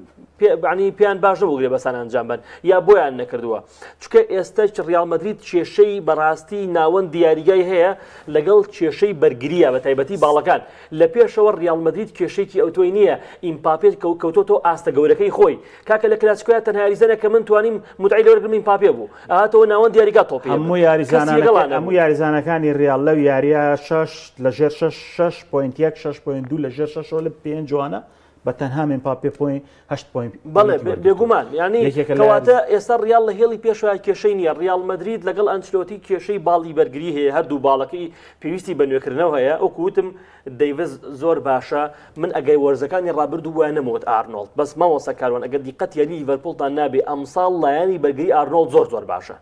ینی پێیان باش نەبوو گرێبەستان ئەنجام بن یا بۆیان نەکردووە چونکە ئێستاش ڕیاڵ مەدرید کێشەی بەڕاستی ناوەند یاریگای هەیە لەگەڵ کێشەی بەرگریە بە تایبەتی باڵەکان لە پێشەوە ڕیاڵ مەدرید کێشەیەکی ئەوتۆی نییە ئیمپاپێ کەوتۆتەوە ئاستە گەورەکەی خۆی کاکە لە کلاسیکۆیا تەنها یاریزانێک کە من توانیم متعەی لێوەرگرم ئیمپاپێ بوو ئەهاتەوە ناوەند یاریگا تۆپی هەموو یاریزانەکان هەموو یاریزانەکانی ڕیاڵ لەو یاریە شەش لە ژێر شەش شەش point یەک شەش point دوو لە ژێر شەشەوە لە پێنج جوانە بە تەنها مپاپێ point هەشت point بەڵێ بێگومان ینی کەواتە ئێستا ڕیاڵ لە هێڵی پێشوە کێشەی نییە ڕیاڵ مەدرید لەگەڵ ئەنچلۆتی کێشەی باڵی بەرگری هەیە هەردوو باڵەکەی پێویستی بە نوێکردنەوە هەیە وەکو وتم دەیڤز زۆر باشە من ئەگەر وەرزەکانی ڕابردوو بوایە نەمەوت ئارنۆڵد بەس مامۆستا کاروان ئەگەر دیقەت یاری لیڤەرپوڵتان نابێ ئەمساڵ لایەنی بەرگری ئارنۆڵد زۆر زۆر باشە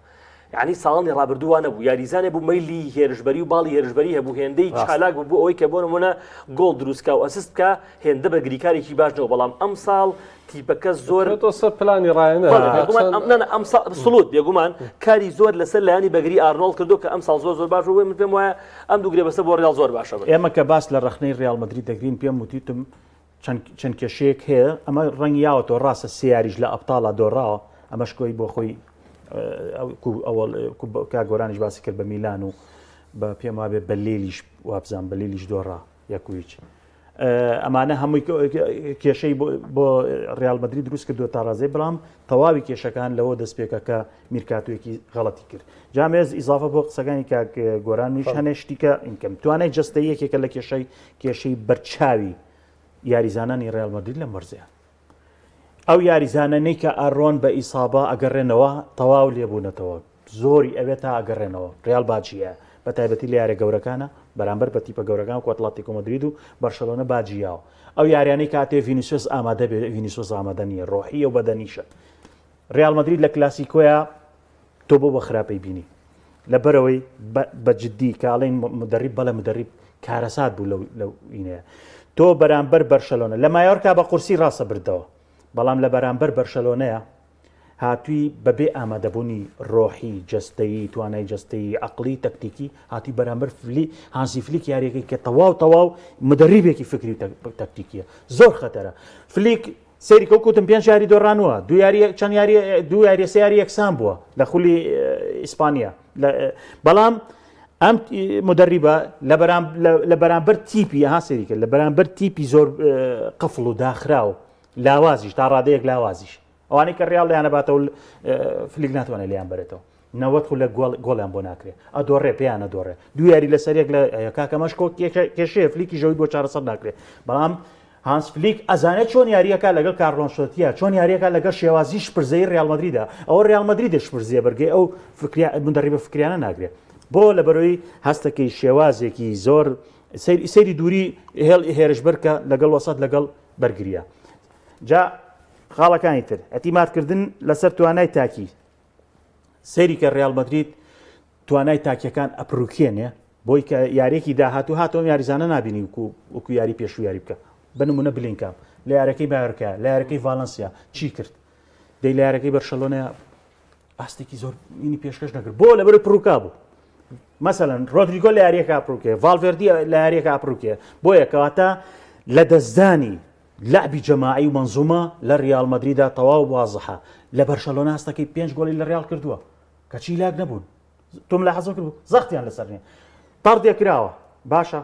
یعنی ساڵانی ڕابردوو وا نەبوو یاریزانێ بوو مەیلی هێرشبەری و باڵی هێرشبەری هەبوو هێندەی چالاک بوو بۆ ئەوەی کە بۆ نمونە گۆڵ دروستکا و assist بکا هێندە بەرگریکارێکی باش نەبوو بەڵام ئەمساڵ تیپەکە زۆر تۆ سەر پلانی ڕایەنەر بەڵێ بێگومان ئەم نا نا ئەمساڵ سڵوت بێگومان کاری زۆر لەسەر لایەنی بەگری ئارنۆڵد کردو کە ئەمساڵ زۆر زۆر باش بوو من پێم وایە ئەم دوو گرێبەستە بۆ ڕیاڵ زۆر باشە بن. ئێمە کە باس لە ڕەخنەی ڕیاڵ مەدرید دەگرین پێم وتیتم چەند چەند کێشەیەک هەیە ئەمە ڕەنگ یاوەتەوە ڕاستە سێ یاریش لە ئەبتاڵا دۆڕاوە ئەمەش کۆی بۆ خۆی کا گۆرانیش باسی کرد بە میلان و بە پێم وابێ بە لێلیش وابزان بە لیلیش دۆڕا یەکویچ ئەمانە هەمووی کێشەی بۆ ریال مەدرید دروست کردو تا ڕازێ بەڵام تەواوی کێشەکان لەوە دەست پێکە کە میرکاتوێکی غەڵەتی کرد جامێز ئیزافە بۆ قسەکانی کاک گۆران منیش هەنێ شتیکە ئینکەم توانای جەستەی یەکێکە لە کێشەی کێشەی بەرچاوی یاریزانانی ریال مەدرید لەم وەرزەیە ئەو یاریزانانەی کە ئەڕۆن بە ئیسابە ئەگەڕێنەوە تەواو لێبوونەتەوە زۆری ئەوێت تا ئەگەڕێنەوە ریال باجیە بە تایبەتی لە یارە گەورەکانە بەرامبەر بە تیپە گەورەکان وەکو ئەتلەتیکۆ مەدرید و بەرشەلۆنە باجی یاوە ئەو یاریانەی کاتێ ڤینیسیۆس ئامادە بێ ڤینیسیۆس ئامادە نییە ڕۆحیە و بەدەنیشە ریال مەدرید لە کلاسیکۆیا تۆ بۆ بە خراپەی بینی لەبەرەوەی بە جددی کاڵین مدەریب بەڵێ مدەریب کارەسات بوو لەو لەو ئینەیە تۆ بەرامبەر بەرشەلۆنە لە مایۆرکا بە قورسی ڕاستە بردەوە بەڵام لە بەرامبەر بەرشەلۆنەیە هاتووی بەبێ ئامادەبوونی ڕۆحی، جەستەیی، توانای جەستەیی، عەقڵی، تەکتیکی، هاتووی بەرامبەر فلی، هانسی فلیک یاریەکەی کە تەواو تەواو مدەریبێکی فکری و تەکتیکیە زۆر خەتەرە. فلیک سەیری کە وەکوتم پێنج یاری دۆڕانووە، دوو یاری چەند یاری دوو یاری سێ یاری یەکسان بووە لە خولی ئیسپانیا. بەڵام ئەم مدەریبە لە بەرامبەر تیپی ها سەیری کرد لە بەرامبەر تیپی زۆر قفڵ و داخراو لاوازیش تا ڕادەیەک لاوازیش ئەوانەی کە ڕیاڵ لێیان ئەباتەوە فلیک ناتوانێت لێیان بەرێتەوە 90 خولە گۆڵیان بۆ ناکرێ ئەدۆڕێ پێیان ئەدۆڕێ دوو یاری لەسەر یەک لە کاکەمەش کۆ کێشەیە فلیکی ژەوی بۆ چارەسەر ناکرێ بەڵام هانس فلیک ئەزانێت چۆن یاریەکە لەگەڵ کارلۆ ئەنچلۆتیە چۆن یاریەکە لەگەڵ شێوازی شپرزەی ریال مەدریدا ئەوە ریال مەدریدە شپرزیە بەرگەی ئەو فکریا مدەڕیبە فکریانە ناگرێت بۆ لە بەرەوەی هەستەکەی شێوازێکی زۆر سەیری دووری هێڵ هێرشبەرکە لەگەڵ وەسەت لەگەڵ بەرگریە جا خاڵەکانی تر، ئیعتیمادکردن لەسەر توانای تاکی، سەیری کە ریال مەدرید توانای تاکیەکان ئەپروکێنێ بۆی کە یاریەکی داهاتوو هاتەوە یاریزانە نابینی وکو وەکو یاری پێشوو یاری بکە بە نمونە بلینکام لە یارەکەی مایۆرکا لە یارەکەی ڤالنسیا چی کرد دەی لە یارەکەی بەرشەلۆنە ئاستێکی زۆر ینی پێشکەش نەکرد بۆ لەبەر پڕوکا بوو مەسەلەن ڕۆدریگۆ لە یاریەکە ئەپڕوکێ ڤالڤێردی لە یاریەکە ئەپڕوکێ بۆیە کەواتە لە دەستدانی لەعبی جەماعی و مەنزومە لە ریال مەدریدا تەواو وازحە لە بەرشەلۆنە هەستەکەی پێنج گۆڵی لە ریال کردووە کەچی لاک نەبوون تۆم لە حەزۆ کرد زەختیان لەسەر نیە تەڕدێ کراوە باشە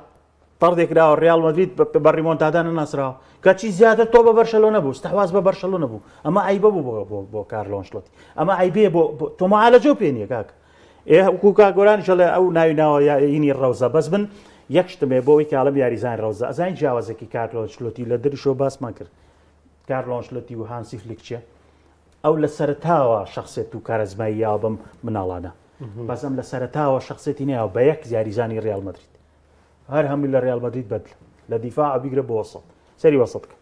تەڕدێ کراوە ریال مەدرید بە ریمۆنتادا نەناسراوە کەچی زیاتر تۆ بە بەرشەلۆنە بوو استحواز بە بەرشەلۆنە بوو ئەمە عیبە بوو بۆ بۆ کارلۆ ئەنچلۆتی ئەمە عیبەیە بۆ تۆ معالەجە پێ نییە کاک ئێ وەکو کاک گۆرانیش ئەڵێ ئەو ناوی ناوە یینی ڕەوزە بەس من یەک شتم هەیە بۆ ئەوەی کە ئەڵێم یاریزانی ڕەوزە ئەزانی جیاوازێکی کارلۆ ئەنچلۆتی لە دەریشەوە باسمان کرد کارلۆ ئەنچلۆتی و هانسی فلیک چیە ئەو لە سەرەتاوە شخصێت و کارەزمایی یاوە بەم مناڵانە بەس ئەم لە سەرەتاوە شخصێتی نەیاوە بە یەک یاریزانی ریال مەدرید هەر هەمووی لە ریال مەدرید بەدل لە دیفاع بیگرە بۆ وەسەت سەری وەسەت کە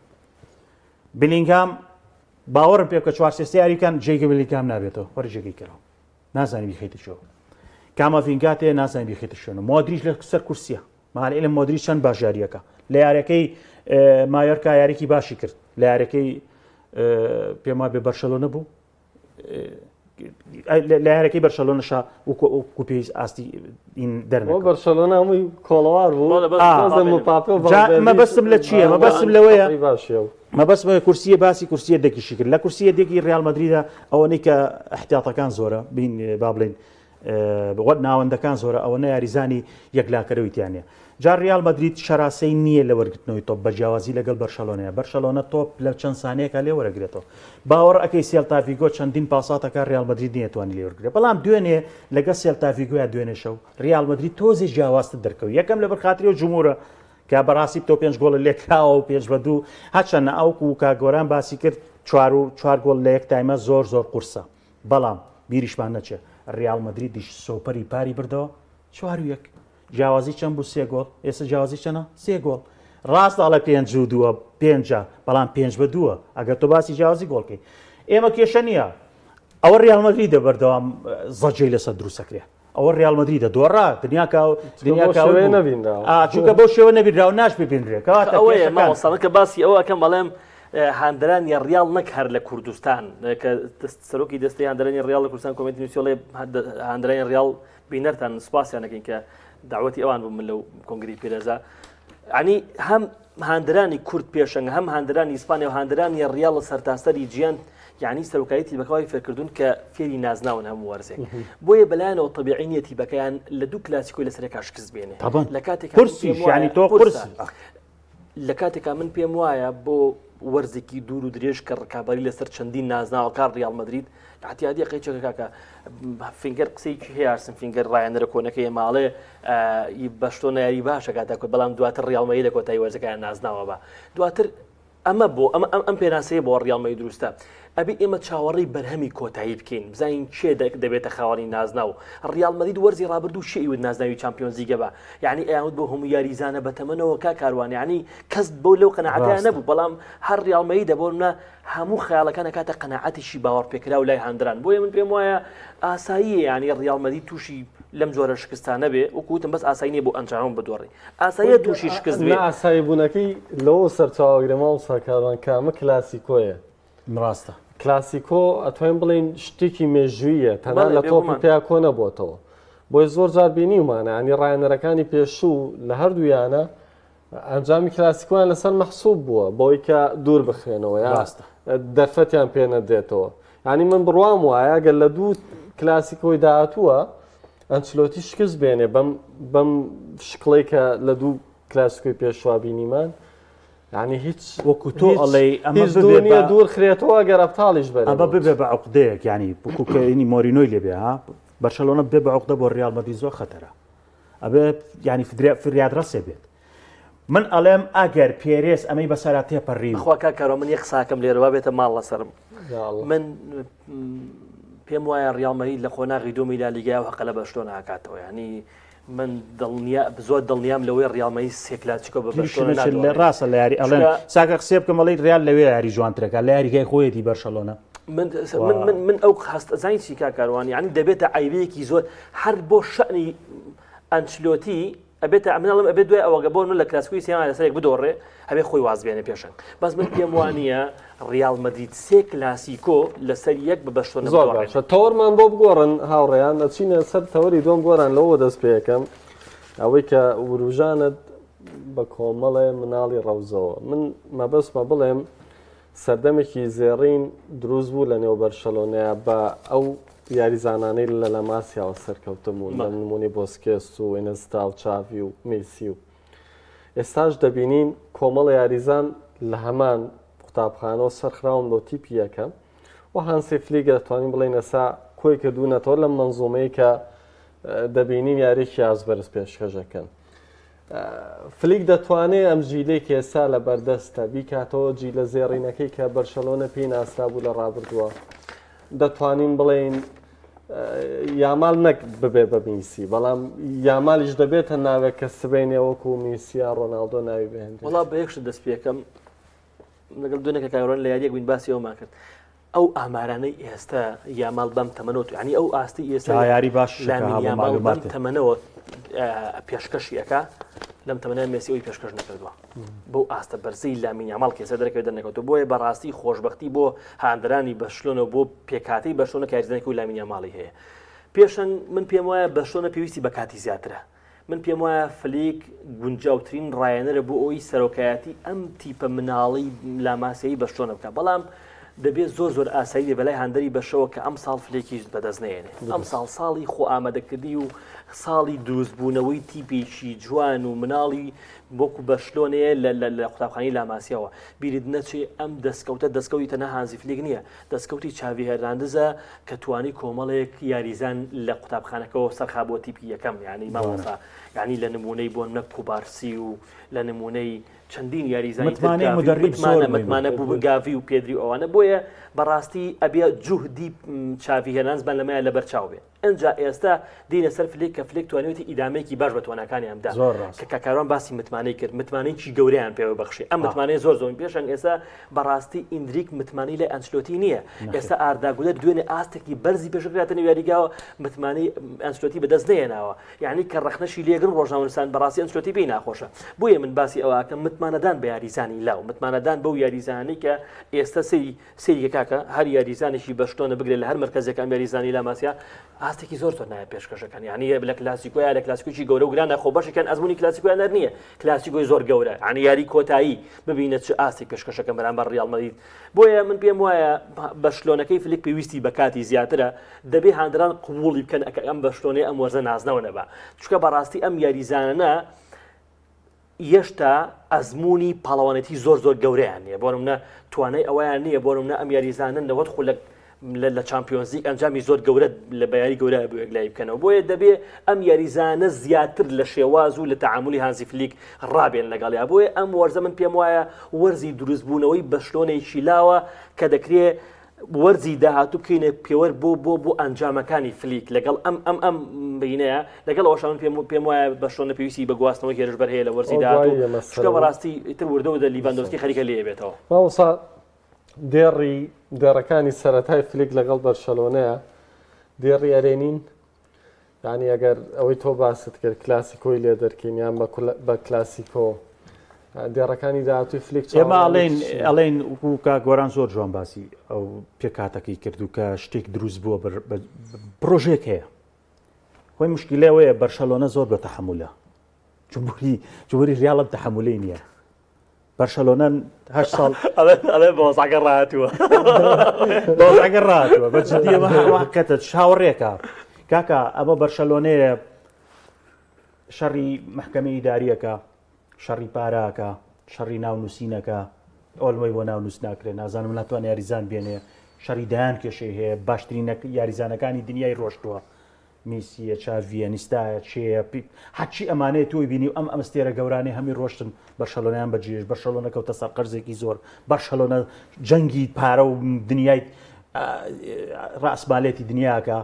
بلینگهام باوەڕم پێ بکە چوار سێ سێ یاریکان جێگە بلینگهام نابێتەوە وەرە جێگەی کەرەوە نازانی بیخەیتە شوێ کاماڤینگا تێ نازانی بیخەیتە شوێنە مۆدریش لە سەر کورسیە مال علم مۆدریش چەند باش یاریەکە لە یاریەکەی مایۆرکا یاریکی باشی کرد لە یارەکەی پێم وابێ بەرشەلۆنە بوو لە یارەکەی بەرشەلۆنەشا وەکو پێویست ئاستی دەرنەکەوت. بەرشەلۆنە هەمووی کۆڵەوار بوو مەبەستم لە چییە مەبەستم لەوەیە مەبەستم کورسیە باسی کورسیە دەکیشی کرد لە کورسیە دێکی ریال مەدریدا ئەوەنەی کە احتیاطەکان زۆرە بین با بڵین وەک ناوەندەکان زۆرە ئەوەنە یاریزانی یەکلاکەرەوەی تیا نیە. جا ریال مەدرید شەراسەی نییە لە وەرگرتنەوەی تۆپ بە جیاوازی لەگەڵ بەرشەلۆنەیە، بەرشەلۆنە تۆپ لە چەند سانیەکا لێ وەرەگرێتەوە. باوەڕ ئەکەی سێلتاڤیگۆ چەندین پاسات ئەکا ریال مەدرید نەیەتوانی لێ وەرگرێ. بەڵام دوێنێ لەگەڵ سێلتاڤیگۆیا دوێنێ شەو ریال مەدرید تۆزێ جیاوازتر دەرکەوت. یەکەم لەبەر خاتری ئەو جمهورە کە بەڕاستی تۆ پێنج گۆڵت لێکراوە و پێنج بە دوو هەرچەندە ئەوکو کاک گۆران باسی کرد چوار و چوار گۆڵ لە یەک تایمە زۆر زۆر قورسە. بەڵام بیریشمان نەچێ ریاڵ مەدریدیش سۆپەری پاری بردەوە چوار و یەک جیاوازی چەند بوو سێ گۆڵ ئێستا جیاوازی چەنە سێ گۆڵ ڕاست ئەڵێ پێنج و دووە پێنجە بەڵام پێنج بە دووە ئەگەر تۆ باسی جیاوازی گۆڵکەی ئێمە کێشە نییە ئەوە ریال مەدریدە بەردەوام زەجەی لەسەر دروستەکرێ ئەوە ریال مەدریدە دۆڕا دنیا کا دنیا کا نەبینراوە چونکە بەو شێوە نەبینراوە ناش ببینرێ کەواتە ئەوەیە مامۆستا کە باسی ئەوە ئەکەم بەڵێم هاندەرانی ڕیاڵ نەک هەر لە کوردستان کە سەرۆکی دەستی هاندەرانی ڕیاڵ لە کوردستان کۆمێنتی نووسیڵێ هاندەرانی ڕیاڵ بینەرتان سپاسیان دەکەین کە داوەتی ئەوان بوو من لەو کۆنگری پیرەزا ینی هەم هاندرانی کورد پێشەنگ هەم هاندرانی ئیسپانیا و هاندرانی ڕیاڵ لە سەرتاسەری جیان یعنی سەرۆکایەتی تیپەکەوای فێرکردوون کە فێری نازناون هەموو وەرزێک بۆیە بەلایەنەوە تەبیعی نییە تیپەکەیان لە دوو کلاسیکۆی لەسەرێکا شکست بێنێ لە کاتێک قورسیش یعنی تۆ قورس لە کاتێکا من پێم وایە بۆ وەرزێکی دوور و درێژ کە ڕکابی لەسەر چەندین نازناوەکان ڕیاڵ مەدرید اعتیادی قەیچەکە کاکە فینگەر قسەیەکی هەیە ئارسن فینگەر ڕایەنەرە کۆنەکەی ئێمە ئەڵێ بەشتۆ یاری باشە کاتە بەڵام دواتر ڕیاڵ مەدرید لە کۆتایی وەرزەکەیان نازناوە بە دواتر ئەمە بۆ ئەمە ئەم ئەم پێناسەیە بۆ ڕیاڵ مەدرید دروستە ئەبێ ئێمە چاوەڕێی بەرهەمی کۆتایی بکەین بزانین کێ دەبێتە خاوەنی نازناو ڕیاڵ مەدرید وەرزی ڕابردوو شێ ئیوت نازناوی چامپیۆنزیگە بە یعنی ئەیانوت بۆ هەموو یاریزانە بەتەمەنەوە کا کاروان یعنی کەس بۆ لەو قەناعەتیان نەبوو بەڵام هەر ڕیاڵ مەدریدە بۆ منە هەموو خەیاڵەکان ئەکاتە قەناعەتێکی باوەڕپێکراو لای هاندران بۆیە من پێم وایە ئاساییە یانی ڕیاڵ مەدرید تووشی لەم جۆرە شکستانە بێ وەکو وتم بەس ئاسایی نییە بۆ ئەنجامم بدۆڕی ئاساییە تووشی شکست بێ ئاسایی بوونەکەی لەوە سەرچاوەگرێ مامۆستا کاروان کە ئەمە کلاسیکۆیە ڕاستە کلاسیکۆ ئەتوانین بڵێین شتێکی مێژوویە تەنها لە تۆپی پێیا کۆ نەبووەتەوە بۆیە زۆر جار بینیومانە ینی ڕایەنەرەکانی پێشوو لە هەردوو یانە ئەنجامی کلاسیکۆیان لەسەر مەحسوب بووە بەوەی کە دوور بخرێنەوە یا ڕاستە. دەرفەتیان پێ نەدرێتەوە یعنی من بڕوام وایە گەر لە دوو کلاسیکۆی داهاتووە ئەنچلۆتی شکست بێنێ بەم بەم شکڵەی کە لە دوو کلاسیکۆی پێشوا بینیمان یعنی هیچ وەکو تۆ هیچ- ئەڵێی ئەمە هیچ ببێ دوور نییە بە- دوور خرێتەوە ئەگەر ئەبتاڵیش بەرێ ئەمە ببێ بە عقدەیەک ینی وەکو کە ئینی مۆرینۆی لێبێ ها بەرشەلۆنە ببێ بە عقدە بۆ ریال مەدرید زۆر خەتەرە ئەبێ ینی فریاد ڕەسێ بێت من ئەڵێم ئەگەر پێرێز ئەمەی بەسەرا تێپەڕی خوا کاک کارۆ من یەک قساکەم لێرەوە بێتە ماڵ لەسەرم من پێم وایە ڕیاڵ مەدرید لە قۆناغی دووەمی لالیگا و هەقە لە بەرشلۆنە ئاکاتەوە ینی من دڵنیا زۆر دڵنیام لەوەی ڕیاڵ مەدرید سێ کلاسیکۆ بە بەرشلۆنە لە ڕاستە لە یاری ئەڵێن ساکە قسێ بکەم ئەڵێ ڕیال لەوێ یاری جوانترەکە لە یاریگای خۆیەتی بەرشەلۆنە من من من من ئەو هەست زانی چی کاک کاروان یعنی دەبێتە عیبەیەکی زۆر هەر بۆ شەنی ئەنچلۆتی ئەبێتە ئەمن ئەڵێم ئەبێت دوای ئەوەگە بۆ من لە کلاسیکۆی سێیان لەسەرێک بدۆڕێ ئەبێ خۆی واز بێنێ پێشەنگ بەس من پێم وانییە ڕیاڵ مەدرید سێ کلاسیکۆ لەسەر یەک بە بەشتۆنە زۆر بدۆڕێنێ. باشە تەوەرمان بۆ بگۆڕن هاوڕێیان ئەچینە سەر تەوەری دووەم گۆران لەوە دەست پێەکەم ئەوەی کە وروژانت بە کۆمەڵێ مناڵی ڕەوزەوە من مەبەستمە بڵێم سەردەمێکی زێڕین دروست بوو لە نێو بەرشەلۆنەیە بە ئەو یاریزانانەی لە لەماسیاوە سەرکەوتن بوون لە نمونەی بۆسکێس و ئینێستا و چاڤی و میسی و ئێستاش دەبینین کۆمەڵە یاریزان لە هەمان قوتابخانەوە سەرخراون بۆ تیپی یەکەم و هانسی فلیک دەتوانین بڵێین ئێستا کۆی کردوونەتەوە لەم مەنزومەی کە دەبینین یاریێکی ئاست بەرز پێشکەشەکەن. فلیک دەتوانێت ئەم جیلەی کە ئێستا لە بەردەستە بیکاتەوە جیلە زێڕینەکەی کە بەرشەلۆنە پێی ناسرابوو لە ڕابردووە دەتوانین بڵێین یامال نەک ببێ بە میسی بەڵام یامالیش دەبێتە ناوێک کە سبەینێ وەکو میسیا ڕۆناڵدۆ ناوی بهێنرێت. وەڵا بە یەک شت دەست پێکەم لەگەڵ دوێنێ کە کاگرۆن لە یاریەک بووین باسی ئەومان کرد ئەو ئامارانەی ئێستا یامال بەم تەمەنەوە ینی ئەو ئاستی ئێستا یاری باش لامین یامال بەم تەمەنەوە پێشکەشی ئەکا. لەم تەمەنە مێسی ئەوی پێشکەش نەکردووە بەو ئاستە بەرزەی لامین یاماڵ کێسە دەرەکەوێت دەرنەکەوتووە بۆیە بەڕاستی خۆشببختی بۆ هاندەرانی بەرشلۆنە بۆ پێکاتی بەرشلۆنە کە یاریزانێکی و لامین یاماڵی هەیە پێشەنگ من پێم وایە بەرشلۆنە پێویستی بە کاتی زیاترە من پێم وایە فلیک گونجاوترین ڕایەنەرە بۆ ئەوی سەرۆکایەتی ئەم تیپە مناڵی لاماسیایی بەرشلۆنە بکە بەڵام دەبێت زۆر زۆر ئاسایی بێ بەلای هاندەری بەشەوە کە ئەم ساڵ فلێکیش بەدەست نێنێ ئەم ساڵ ساڵی خۆ ئامادەکردی و ساڵی دروستبوونەوەی تیپێکی جوان و مناڵی وەکو بەرشلۆنەیە لە قوتابخانەی لاماسیاوە. بیرت نەچێ ئەم دەستکەوتە دەستکەوتی تەنها هانزی فلیک نییە، دەستکەوتی چاڤی هێرناندزە کە توانی کۆمەڵێک یاریزان لە قوتابخانەکەوە سەرخا بۆ تیپی یەکەم یانی مامۆستا یانی لە نمونەی بۆ نە کوبارسی و لە نمونەی چەندین یاریزانی تر متمانەی گاڤی و مدەریب زۆر متمانە مهمە. متمانە بوو گاڤی و پێدری و ئەوانە بۆیە بەڕاستی ئەبێ جوهدی چاڤی هێرناندزمان لەمەیان لەبەرچاو بێ. ئنجا ئێستا دێینە سەر فلێک کە فلێک توانیوێتی ئیدامەیەکی باش بە تواناکانیان بدا زۆر ڕاست. کە کاک کاروان باسی متمانەی کرد متمانەیەکی گەورەیان پێوە بەخشی ئەم متمانەیە زۆر زۆر پێشەنگ ئێستا بەڕاستی ئیندریک متمانەی لای ئەنچلۆتی نییە ئێستا ئاردا گولەر دوێنێ ئاستێکی بەرزی پێشکراتە نێو یاریگاوە متمانەی ئەنچلۆتی بەدەست نەهێناوە یعنی کە ڕەخنەشی لێگرن ڕۆژنامەنووسان بەڕاستی ئەنچلۆتی پێی ناخۆشە بۆیە من باسی ئەوە ئەکەم متمانەدان بە یاریزانی لاو متمانەدان بەو یاریزانانەی کە ئێستا سەیری سەیری کە کاکە هەر یاریزانێکی بەشلۆنە بگرێت لە هەر مەرکەزێک ئەم یاریزانی لاماسیا ئاستێکی زۆر زۆر نایە پێشکەشەکەن یعنی لە کلاسیکۆیا لە کلاسیکۆی گەورە و گرانە خۆ بەشێکیان ئەزمموی کلاسیکۆیان هەر نییە کلاسیکۆی زۆر گەورە یعنی یاری کۆتایی ببینە چ ئاستێک پێشکەشەکەن بەرامبەر ریال مەدرید بۆیە من پێم وایە بەشلۆنەکەی فلیک پێویستی بە کاتی زیاترە دەبێ هاندران قبوڵی بکەن ئەکە ئەم بەشلۆنەی ئەم وەرزە نازنەوە نەبا چونکە بەڕاستی ئەم یاریزانانە یەشتا ئەزموونی پاڵەوانێتی زۆر زۆر گەورەیان نییە، بۆ نمونە توانای ئەوەیان نییە بۆ نمونە ئەم یاریزانە 90 خولەک لە چامپیۆنزلیگ ئەنجامی زۆر گەورە لە بەیاری گەورە بۆ یەکلایی بکەنەوە بۆیە دەبێ ئەم یاریزانە زیاتر لە شێواز و لە تەعاملی هانزی فلیک ڕابێن لەگەڵیا بۆیە ئەم وەرزە من پێم وایە وەرزی دروستبوونەوەی بەشلۆنێکی لاوە کە دەکرێ وەرزی داهاتوو بکەینە پێوەر بۆ بۆ بۆ ئەنجامەکانی فلیک لەگەڵ ئەم ئەم ئەم بینەیە لەگەڵ ئەوەشا من پێم پێم وایە بەرشلۆنە پێویستی بە گواستنەوەی هێرشبەر هەیە لە وەرزی ئەو داهاتوو دوایی ئەمە چونکە سەرەوە. بەڕاستی ئیتر وردە وردە لیڤاندۆسکی خەریکە لێ بێتەوە. مامۆستا دێڕی دێڕەکانی سەرەتای فلیک لەگەڵ بەرشەلۆنەیە دێڕی ئەرێنین یانی ئەگەر ئەوەی تۆ باست کرد کلاسیکۆی لێ دەرکەین یان بە کلاسیکۆ دێڕەکانی داهاتووی فلیک ئێمە ئەڵێن ئەڵێن و کا گۆران زۆر جوان باسی ئەو پێکاتەکەی کرد و کە شتێک دروست بووە پرۆژێک هەیە خۆی مشکلەوەیە بەرشەلۆنە زۆر بە تەحمولە جمهوری جمهوری ریاڵم تەحمولەی نییە بەرشەلۆنە هەشت ساڵ ئەڵێ بۆزعەکە ڕاتووە بۆزعەکە ڕاتووە بە جدی ئەمە واقعەتە چاوەڕێکە کاکە ئەمە بەرشەلۆنەیە شەڕی محکمەی ئیداریەکە شەڕی پاراکە شەڕی ناونووسینەکە ئۆلمۆی بۆ ناونووس ناکرێت نازانم ناتوان یاریزان بێنێ شەڕی دایان کێشەی هەیە باشترین یاریزانەکانی دنیای ڕۆشتووە میسیە چاڤیە نیستایە چێیە پی هەرچی ئەمانەیە تۆی بینی و ئەم ئەمستێرە گەورانەی هەمی ڕۆشتن بەرشەلۆنەیان بەجێهێشت بەرشەلۆنە کەوتە سەر قەرزێکی زۆر بەرشەلۆنە جەنگی پارە و دنیای ڕاسمالێتی دنیاکە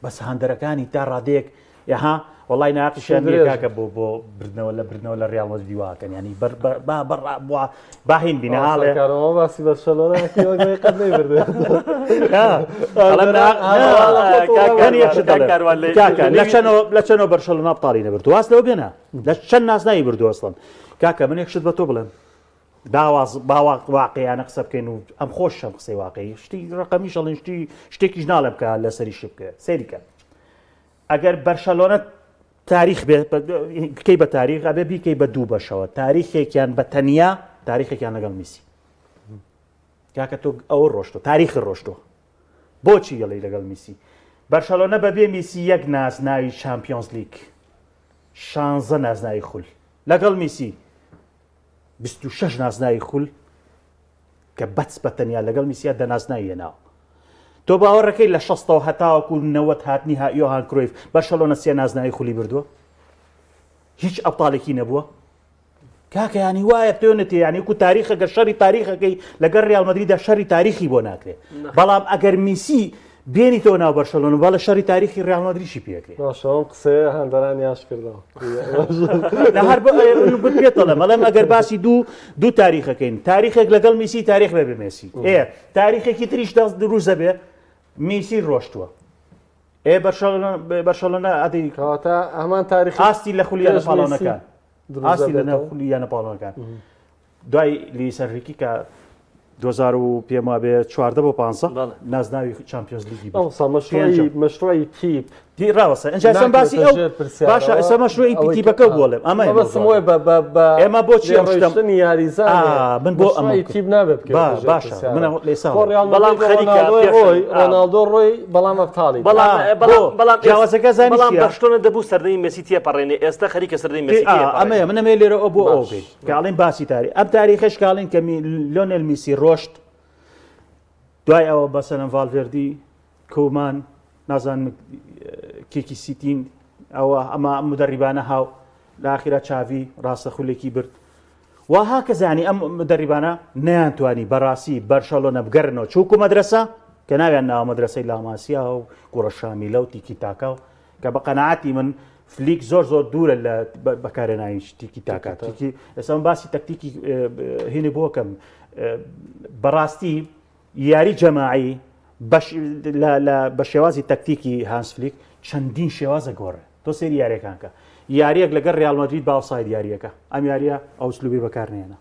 بەس هاندەرەکانی تا ڕادەیەک یاها وڵی ناقیشیان نییە کاکە بۆ بۆ بردنەوە لە بردنەوە لە ریال مەدریدی واکەن ینی بەر با بەڕ بوا باهین بینە هاڵێ کارەوە باسی بەرشەلۆنە قەت نەیبردێ لە چەنەوە بەرشەلۆنا بتاڵی نەبرد واز لەوە بێنە لە چەند نازناوی بردو ئەسڵەن کاکە من یەک شت بە تۆ بڵێم باواز باوا واقعیانە قسە بکەین و ئەم خۆشم قسەی واقعی شتی ڕقەمی شەڵین شتی شتێکیش ناڵێم کە لەسەری شت بکە سەیریکە ئەگەر بەرشەلۆنە تاریخ بێ بکەی بە تاریخ ئەبێ بیکەی بە دوو بەشەوە تاریخێکیان بە تەنیا تاریخێکیان لەگەڵ میسی کاکە تۆ ئەوە ڕۆشتۆ تاریخی ڕۆشتۆ بۆچی گەڵی لەگەڵ میسی بەرشەلۆنە بەبێ میسی یەک نازناوی چامپیۆنز لیگ شانزە نازناوی خول لەگەڵ میسی 26 نازناوی خول کە بەس بە تەنیا لەگەڵ میسیا دە نازناوی هێناوە. تۆ باوەڕەکەی لە شەستەوە هەتاوەکو نەوەت هاتنی ها یۆهان کرۆیف بەرشەلۆنە سێ نازناوی خولی بردووە؟ هیچ ئەبتاڵێکی نەبووە؟ کاکە ینی وایە پێونەتێ ینی کو تاریخە گەر شەڕی تاریخەکەی لەگەر ریال مەدریدا شەڕی تاریخی بۆ ناکرێت بەڵام ئەگەر میسی بێنیتەوە ناو بەرشەلۆنە بەڵێ شەڕی تاریخی ریال مەدریدیشی پێکرێ. باشە ئەم قسەیە هاندەرانی ئاش کردەوە. لە هەر پێت دەڵێم ئەڵێم ئەگەر باسی دوو دوو تاریخەکەین تاریخێک لەگەڵ میسی تاریخ بێ بێ مێسی ئێ تاریخێکی تریش دەست دروست دەبێ میسی ڕۆشتووە. ئێ بەرشەلۆنە بەرشەلۆنە ئەدی کەواتە هەمان تاریخی ئاستی لە خولی یانە پێش مێسی پاڵەوانەکان دروست ئاستی لە ناو دەبێتەوە. خولی یانە پاڵەوانەکان دوای لویس ئەنریکی کە 2000 و پێم وابێ 14 بۆ 15 بەڵێ. نازناوی چامپیۆنز لیگی برد. ئەوسا مەشروعی پێنجەم. مەشروعی تیپ دی ڕاوەسە ئینجا ئێستا باسی ناکرێتە ئەو ژێر پرسیارەوە. باشە ئێستا مەشروعی ئەوەی کە- تیپەکە بۆڵێم ئەمە مەبەستم وایە بە بە بە ئێمە بۆچی ئەم شتەم- لێڕۆیشتنی یاریزانێ ئا، من بۆ ئەمەم مەشروعی کرد. تیپ نابێ بکەوێتە با- ژێر باشە، پرسیارەوە. من ئەو- لە ئێستا بۆ ڕیال بەڵام مەدرید خەریکە ڕۆناڵدۆی پێشن. ڕۆی ئا. ڕۆناڵدۆ ڕۆی بەڵام ئەبتاڵی بەڵام آه، بەڵام بۆ؟ بەڵام جیاوازەکە زانی بەڵام چییە؟ بەرشلۆنە دەبوو سەردەمی مێسی تێپەڕێنێ ئێستا خەریکە سەردەمی مێسی ئا، تێپەڕێنێ ئەمەیە من ئەمەیە لێرە ئەو بۆ ئەو باش. بێت کاڵین باسی تاری ئەم تاریخەش کاڵین کە می- لۆنێل میسی ڕۆشت دوای ئەوە بەسەلەن ڤالڤێردی کومان نازانم کیکی سیتین ئەوە ئەمە مدەریبانە هاو لە ئاخیرا چاڤی ڕاستە خولێکی برد وها کە زانی ئەم مدەریبانە نەیانتوانی بەڕاستی بەرشەلۆنە بگەرنەوە چووکو مەدرسە کە ناویان ناوە مەدرسەی لاماسیا و کوڕە شامیلە و تیکی تاکا و کە بە قەناعەتی من فلیک زۆر زۆر دوورە لە بەکارهێنانی تیکی تاکا تیکی ئێستا من باسی تەکتیکی هینی بۆکەم بەڕاستی یاری جەماعی بە شێوازی تەکتیکی هانس فلیک چەندین شێوازە گۆڕێ تۆ سێری یاریەکان کە یاریەک لەگەر ریال مەدرید با ئۆفساید یاریەکە ئەم یاریە ئەو ئسلوبی بەکارنێنە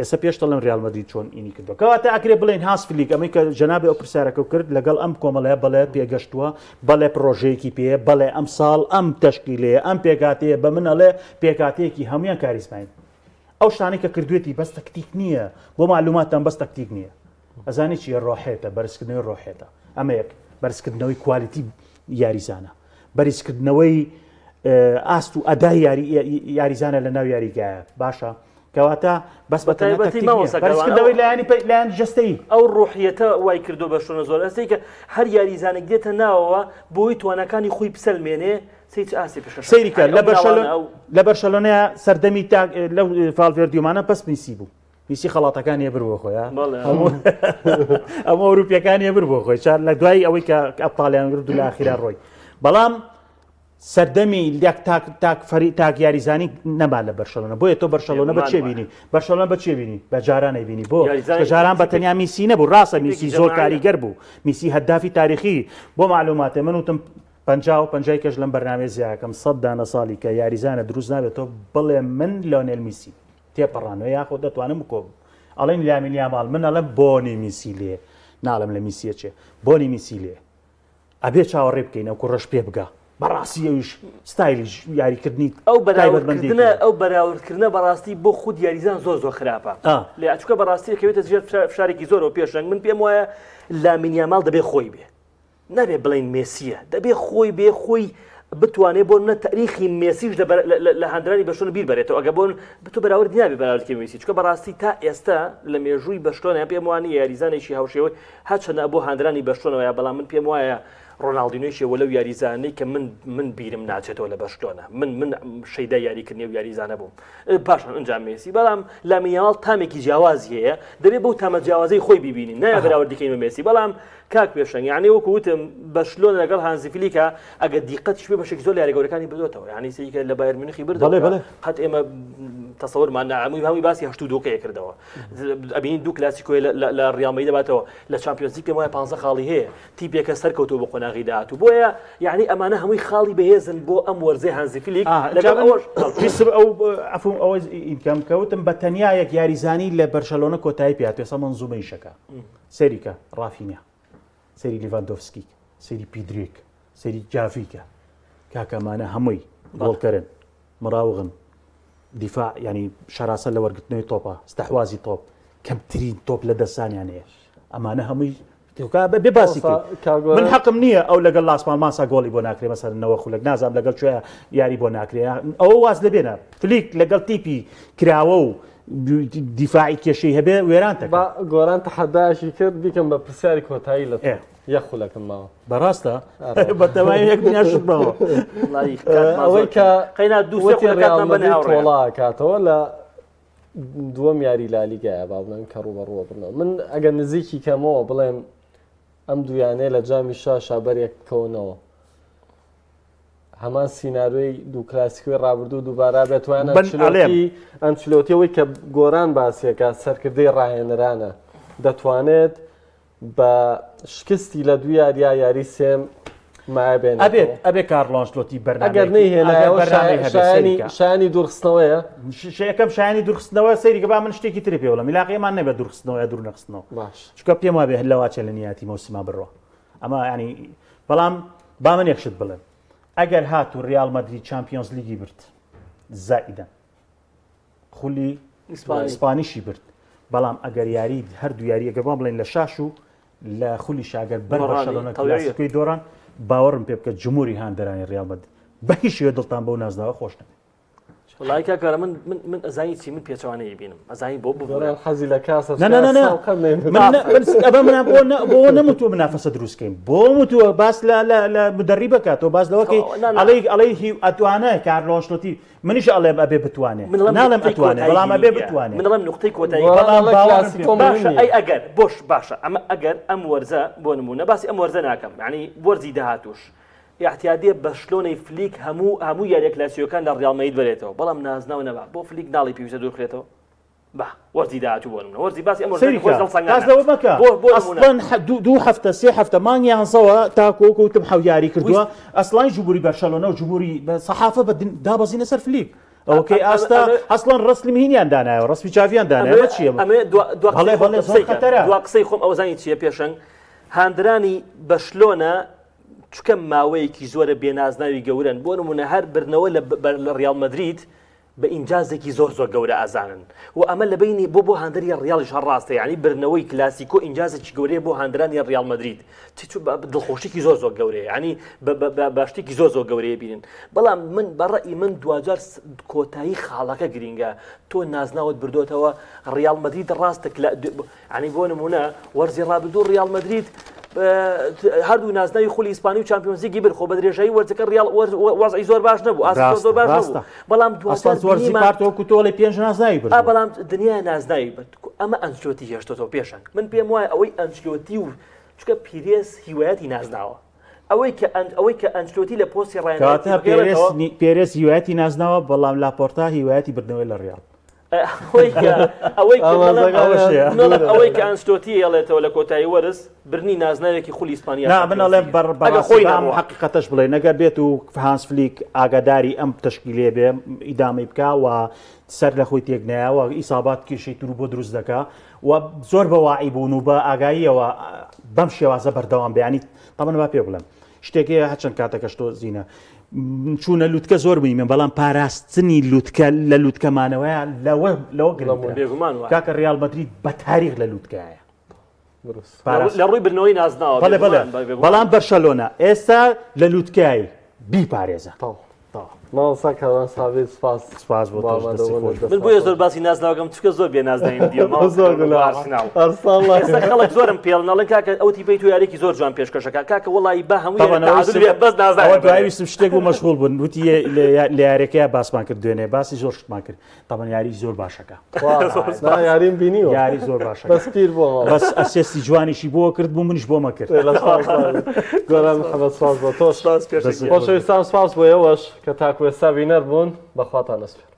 ئێستا پێش دەڵێم ریال مەدرید چۆن ئینی کردو کەواتە ئەکرێ بڵێن هانس فلیک ئەمەی کە جەنابی ئەو پرسیارەکە کرد لەگەڵ ئەم کۆمەڵەیە بەڵێ پێگەشتووە بەڵێ پرۆژەیەکی پێ بەڵێ ئەم ساڵ ئەم تەشکیلەیە ئەم پێکاتەیە بە من ئەڵێ پێکاتەیەکی هەمویان کاریزماین ئەو شتانەی کە کردوێتی بەس تەکتیک نییە بۆ معلوماتان بەس تەکتیک نییە ئەزانی چیە ڕۆحێتە بەرزکردنەوەی ڕۆحێتە ئەمە یەک بەرزکردنەوەی کوالیتی یاریزانە بەرزکردنەوەی ئاست و ئەدای یاریزانە لە ناو یاریگایە باشە کەواتە بەس بە تایبەتی بەرزکردنەوەی لایەنی لایەن جەستەیی ئەو ڕۆحیەتە وای کردو بە شوێنە زۆر ئەستەی کە هەر یاریزانێک دێتە ناوەوە بۆی توانەکانی خۆی بسەلمێنێ سەیری کە لە بەرشەلۆنە لە بەرشەلۆنە سەردەمی تاک لەو ڤالڤێردیومانە بەس میسی بوو میسی خەڵاتەکانی بر بۆ خۆیان ئەمە ئەوروپیەکانی بر بۆ خۆی چار لە دوای ئەوەی کە ئەپالیان گرد و لە ئاخیرا ڕۆی بەڵام سەردەمی یەک تاک تاک فەری تاک یاریزانی نەما لە بەرشەلۆنە بۆیە تۆ بەرشەلۆنە بە چێ بینی بەرشەلۆنە بە چێ بینی بە جارانەی بینی بۆ جاران بە تەنیا میسی نەبوو ڕاستە میسی زۆر کاریگەر بوو میسی هەدافی تاریخی بۆ معلوماتێ من وتم 50 و پەنجای کەش لەم بەرنامەیە زیاکەم سەد دانە ساڵی کە یاریزانە دروست نابێت تۆ بڵێ من لۆنێل میسی تێپەڕانەوە یاخۆ دەتوانم بکۆم ئەڵێن لامین یاماڵ من ئەڵێم بۆنی میسی لێ ناڵم لە میسیە چێ بۆنی میسی لێ ئەبێ چاوەڕێ بکەین ئەو کوڕەش پێ بگا بەڕاستی ئەویش ستایلی یاریکردنی ئەو بەراوردکردنە ئەو بەراوردکردنە بەڕاستی بۆ خود یاریزان زۆر زۆر خراپە لێ ئەچکە بەڕاستی کەوێتە ژێر فشارێکی زۆرەوە پێشەنگ من پێم وایە لامین یاماڵ دەبێ خۆی بێ نابێ بڵێین مێسیە دەبێ خۆی بێ خۆی بتوانێ بۆ نە تاریخی مێسیش لە هەندرانی بەشۆن بیر بەرێتەوە ئەگە بۆن بتو بەراورد نابێ بەراوردکی مێسی چکە بەڕاستی تا ئێستا لە مێژووی بەشتۆنە پێم وانی یاریزانێکی هاوشێوەی هەرچەندە بۆ هاندرانی بەشتۆنەوە بەڵام من پێم وایە ڕۆناڵدینۆیشێ وەلەو یاریزانەی کە من من بیرم ناچێتەوە لە بەشتۆنە من من شەیدا یاریکردنی و یاریزانە بووم پاشان ئەنجام مێسی بەڵام لامین یاماڵ تامێکی جیاوازی هەیە دەبێ بەو تامە جیاوازەی خۆی ببینین نایە بەراوردیکەین بە مێسی بەڵام کاک پێشەنگ یعنی وەکو وتم بەرشلۆنە لەگەڵ هانزی فلیکا ئەگەر دیقەتیش بێ بەشێکی زۆر لە یاریە گەورەکانی بردۆتەوە یعنی سەیرکە لە بایرن میونخی بردەوە بەڵێ، بەڵێ. قەت ئێمە تەسەورمان نا هەمووی هەمووی باسی هەشت و دووکەی کردەوە ئەبینین دوو کلاسیکۆی لە- لە- لە ریال مەدرید دەباتەوە لە چامپیۆنز لیگ پێم وایە 15 خاڵی هەیە تیپێکە سەرکەوتووە بۆ قۆناغی داهاتوو بۆیە یعنی ئەمانە هەمووی خاڵی بەهێزن بۆ ئەم وەرزەی هانزی فلیک آه، لەگەڵ جا من ئەوەش ویستم ئەو عەفوم ئەوە ئینکەم کەوتم بە تەنیا یەک یاریزانی لە بەرشەلۆنە کۆتایی پێ هاتووە ئێستا مەنزومەی شەکە سەیری کە ڕافینیا سەیری لیڤاندۆفسکی کە سەیری پیدرێک سەیری جاڤی کە کاکە ئەمانە هەمووی گۆڵکەرن مراوغن دیفاع ینی شەراسە لە وەرگرتنەوەی تۆپە ستەحوازی تۆپ کەمترین تۆپ لە دەستانیان هەیە ئەمانە هەمووی بێ باسی من حەقم نییە ئەو لەگەڵ لاس پاڵماسا گۆڵی بۆ ناکرێ مەسەر نەوە خولەک نازانم لەگەڵ کوێ یاری بۆ ناکرێ ئەوە واز لەبێنە فلیک لەگەڵ تیپی کراوە و دیفاعی کێشەی هەبێ وێران تەکا. با گۆران تەحەدایەکی کرد بیکەم بە پرسیاری کۆتایی لە تۆ ئێ. یەک خولەکم ماوە. بەڕاستە؟ بەتەمای یەک دنیا شت ماوە. وەڵی کاتمان ئەوەی زۆر کە کەمە. قەینا دوو سێ وتی خولە ڕیاڵ کاتمان بەنێ مەدرید هاوڕێیان. تۆڵە ئەکاتەوە لە دووەم یاری لالیگایە با بڵێم کە ڕووبەڕووە بنەوە من ئەگەر نزیکی کەمەوە بڵێم ئەم دوو یانەیە لە جامی شاشا بەریەک بکەونەوە هەمان سیناریۆی دوو کلاسیکۆی ڕابردوو دووبارە بێت وان بن ئەڵێم. ئەنچلۆتی ئەنچلۆتی ئەوەی کە گۆران باسیەکە سەرکردەی ڕاهێنەرانە دەتوانێت بە شکستی لە دوو یاریا یاری سێم مایە بێنێتەوە. ئەبێت ئەبێ کارلۆ ئەنچلۆتی ئەگەر بەرنامەیەکی نەیهێنایەوە ئەگەر بەرنامەی هەبێ شایانی سەیریکە شایانی دوورخستنەوەیە یەکەم شایانی دوورخستنەوە سەیریکە با من شتێکی تری پێ بڵێم میلاقیمان نەبێت دوورخستنەوە یا دوور نەخستنەوە باش چونکە پێم وابێ هەر لەواچە لە نیاتی مەوسما بڕۆ ئەمە ینی بەڵام با من یەک شت بڵێم ئەگەر هات و ریال مەدرید چامپیۆنز لیگی برد زائیدەن خولی ئیسپانیشی برد بەڵام ئەگەر یاری هەردوو یاریەکە با بڵێن لە شاش و لە خولی شاگەر بەر بەرشەلۆنە کلاسیکۆی دۆڕان باوەڕم پێ بکە جمهوری هاندەرانی ریال مەدرید بە هیچ شێوە دڵتان بەو نازناوە خۆش نەبێت. وڵای کاکە من من من ئەزانی چی من پێچەوانەی بینم ئەزانی بۆ بۆ حەزی لە کاسە نا نا نا من ئەبە من بۆ بۆ نەموتووە منافەسە دروستکەین بۆ متووە باس لە لە مدەڕی بکاتەوە باس لەوەکەی ئەڵێ ئەڵێ هی ئەتوانە کارلۆ ئەنچلۆتی منیش ئەڵێم ئەبێ بتوانێ من ئەڵێم ناڵێم نوقتەی ئەتوانێ کۆتایی بەڵام ئەبێ گرنگە. بتوانێ من ئەڵێم نوقتەی کۆتایی بەڵام ئەڵێ باوەڕم کلاسیکۆ پێ مهم باشە نییە. ئەی ئەگەر بۆش باشە ئەمە ئەگەر ئەم وەرزە بۆ نمونە باسی ئەم وەرزە ناکەم یعنی وەرزی داهاتوش اعتیادیە بەرشلۆنەی فلیک هەموو هەموو یاریە کلاسیۆکان لە ڕیاڵ مەدرید بەرێتەوە بەڵام نازناو نەبا بۆ فلیک ناڵی پێویستە دوورخرێتەوە با وەرزی داهاتوو بۆ نمونە وەرزی باسی ئەم وەرزە سەیری خۆی کە هەڵسەنگاندن. باس لەوە مەکە بۆ بۆ نمونە ئەسڵەن دوو هەفتە سێ هەفتە مانگ یانزەوە تاکو وەکو وتم حەو یاری کردووە ئەسڵان جمهوری بەرشەلۆنە و جمهوری بە سەحافە بە دابەزینە سەر فلیک ئەوەکەی ئاستا ئەسڵەن ڕەسمی هینیان دانایەوە ڕەسمی چاڤیان دانایەوە چییە ئەمە دوا دوا بەڵێ قسەی خۆم بەڵێ زۆر قسەی کەم. خەتەرە دوا قسەی خۆم ئەوە زانی چییە پێشەنگ هاندرانی بەشلۆنە چکە ماوەیەکی زۆرە بێنازناوی گەورن بۆ نمونە هەر برنەوە لە لە ڕیاڵ مەدرید بە ئینجازێکی زۆر زۆر گەورە ئەزانن و ئەمە لە بەینی بۆ بۆ هاندەری ڕیاڵیش هەر ڕاستە یعنی بردنەوەی کلاسیکۆ ئینجازێکی گەورەیە بۆ هاندرانی ڕیاڵ مەدرید دڵخۆشیکی زۆر زۆر گەورەیە یعنی بە شتێکی زۆر زۆر گەورەیە بینن بەڵام من بەڕئی من دواجار کۆتایی خاڵەکە گرینگە تۆ نازناوت بردوتەوە ڕیاڵ مەدرید ڕاستە یانی بۆ نمونە وەرزی ڕابردوو ڕیاڵ مەدرید هەردوو نازناوی خولی ئیسپانی و چامپیۆنزلیگی برد خۆ بە درێژایی وەرزەکە ڕیاڵ وەزعی زۆر باش نەبوو ئاست زۆر باش نەبوو بەڵام دواتر وەرزی پارتۆ تۆڵی پێنج نازناوی برد بەڵام دنیا نازناوی برد ئەمە ئەنچلۆتی هێشتۆتەوە پێشەنگ من پێم وایە ئەوەی ئەنچلۆتی و چکە پیرێز هیوایەتی نازناوە ئەوەی کە ئەوەی کە ئەنچلۆتی لە پۆستی ڕایەنایەتی پێرێز هیوایەتی نازناوە بەڵام لاپۆرتا هیوایەتی بردنەوەی لە ڕیاڵ ئەوەی کە ئەنچلۆتی هێڵێتەوە لە کۆتایی وەرز برنی نازناوێکی خولی ئیسپانیا نا من ئەڵێم بەڕ خۆی حقیقەتەش بڵێ نەگەر بێت و هانس فلیک ئاگاداری ئەم تەشکیلێ بێ ئیدامەی بکا و سەر لە خۆی تێک نایەوە ئیسابات کێشەی تر بۆ دروست دەکا و زۆر بە واعی بوون و بە ئاگاییەوە بەم شێوازە بەردەوام بیانی تەمەن با پێ بڵێم شتێک هەیە هەرچەند کاتەکەش تۆ زینە چوونە لوتکە زۆر مهمە بەڵام پاراستنی لوتکە لە لوتکەمانەوەیە لەوە لەوە گرنگترە بێگومان وایە. کاکە ڕیال مەدرید بە تاریخ لە لوتکایە پاراست لە ڕووی بردنەوەی نازناوە بەڵێ بەڵێ بێگومان، بێگومان. بەڵام بەرشەلۆنە ئێستا لە لوتکای بیپارێزە تەواو. مامۆستا کاروان سابیر سپاس سپاس بۆ تۆش دەستی خۆش من بۆیە زۆر باسی نازناوەکەم چونکە زۆر بێ نازناویم دیوە مامۆستا زۆر کاروان بۆ گوناح. ئارسناڵ ئەرسناڵ ئێستا خەڵک زۆرم پێڵ نەڵێن کاکە ئەو تیپەی تۆ یاریێکی زۆر جوان پێشکەشەکە کاکە وەڵی بە هەموو طبعا یاری ئەوە تعادل بێ بەس نازناوی ئەوە دوای بەرێ. ویستم شتێک بوو مەشغوڵ بوون وتی لە یاریەکەیا باسمان کرد دوێنێ باسی زۆر شتمان کرد تەبەن یاری زۆر باشەکە نا یاریم بینیوە یاری زۆر باشەکە بەس پیر بۆمەوە بەس assist ی جوانیشی بۆ کرد بوو منیش بۆمە کرد لە سپاس گۆران محەمەد سپاس بۆ تۆش سپاس پێشەنگ. خۆشەویستان سپاس بۆ ئێوەش کە تاکو ئێستا بینەر بوون بەخواتان ئەسپێرم.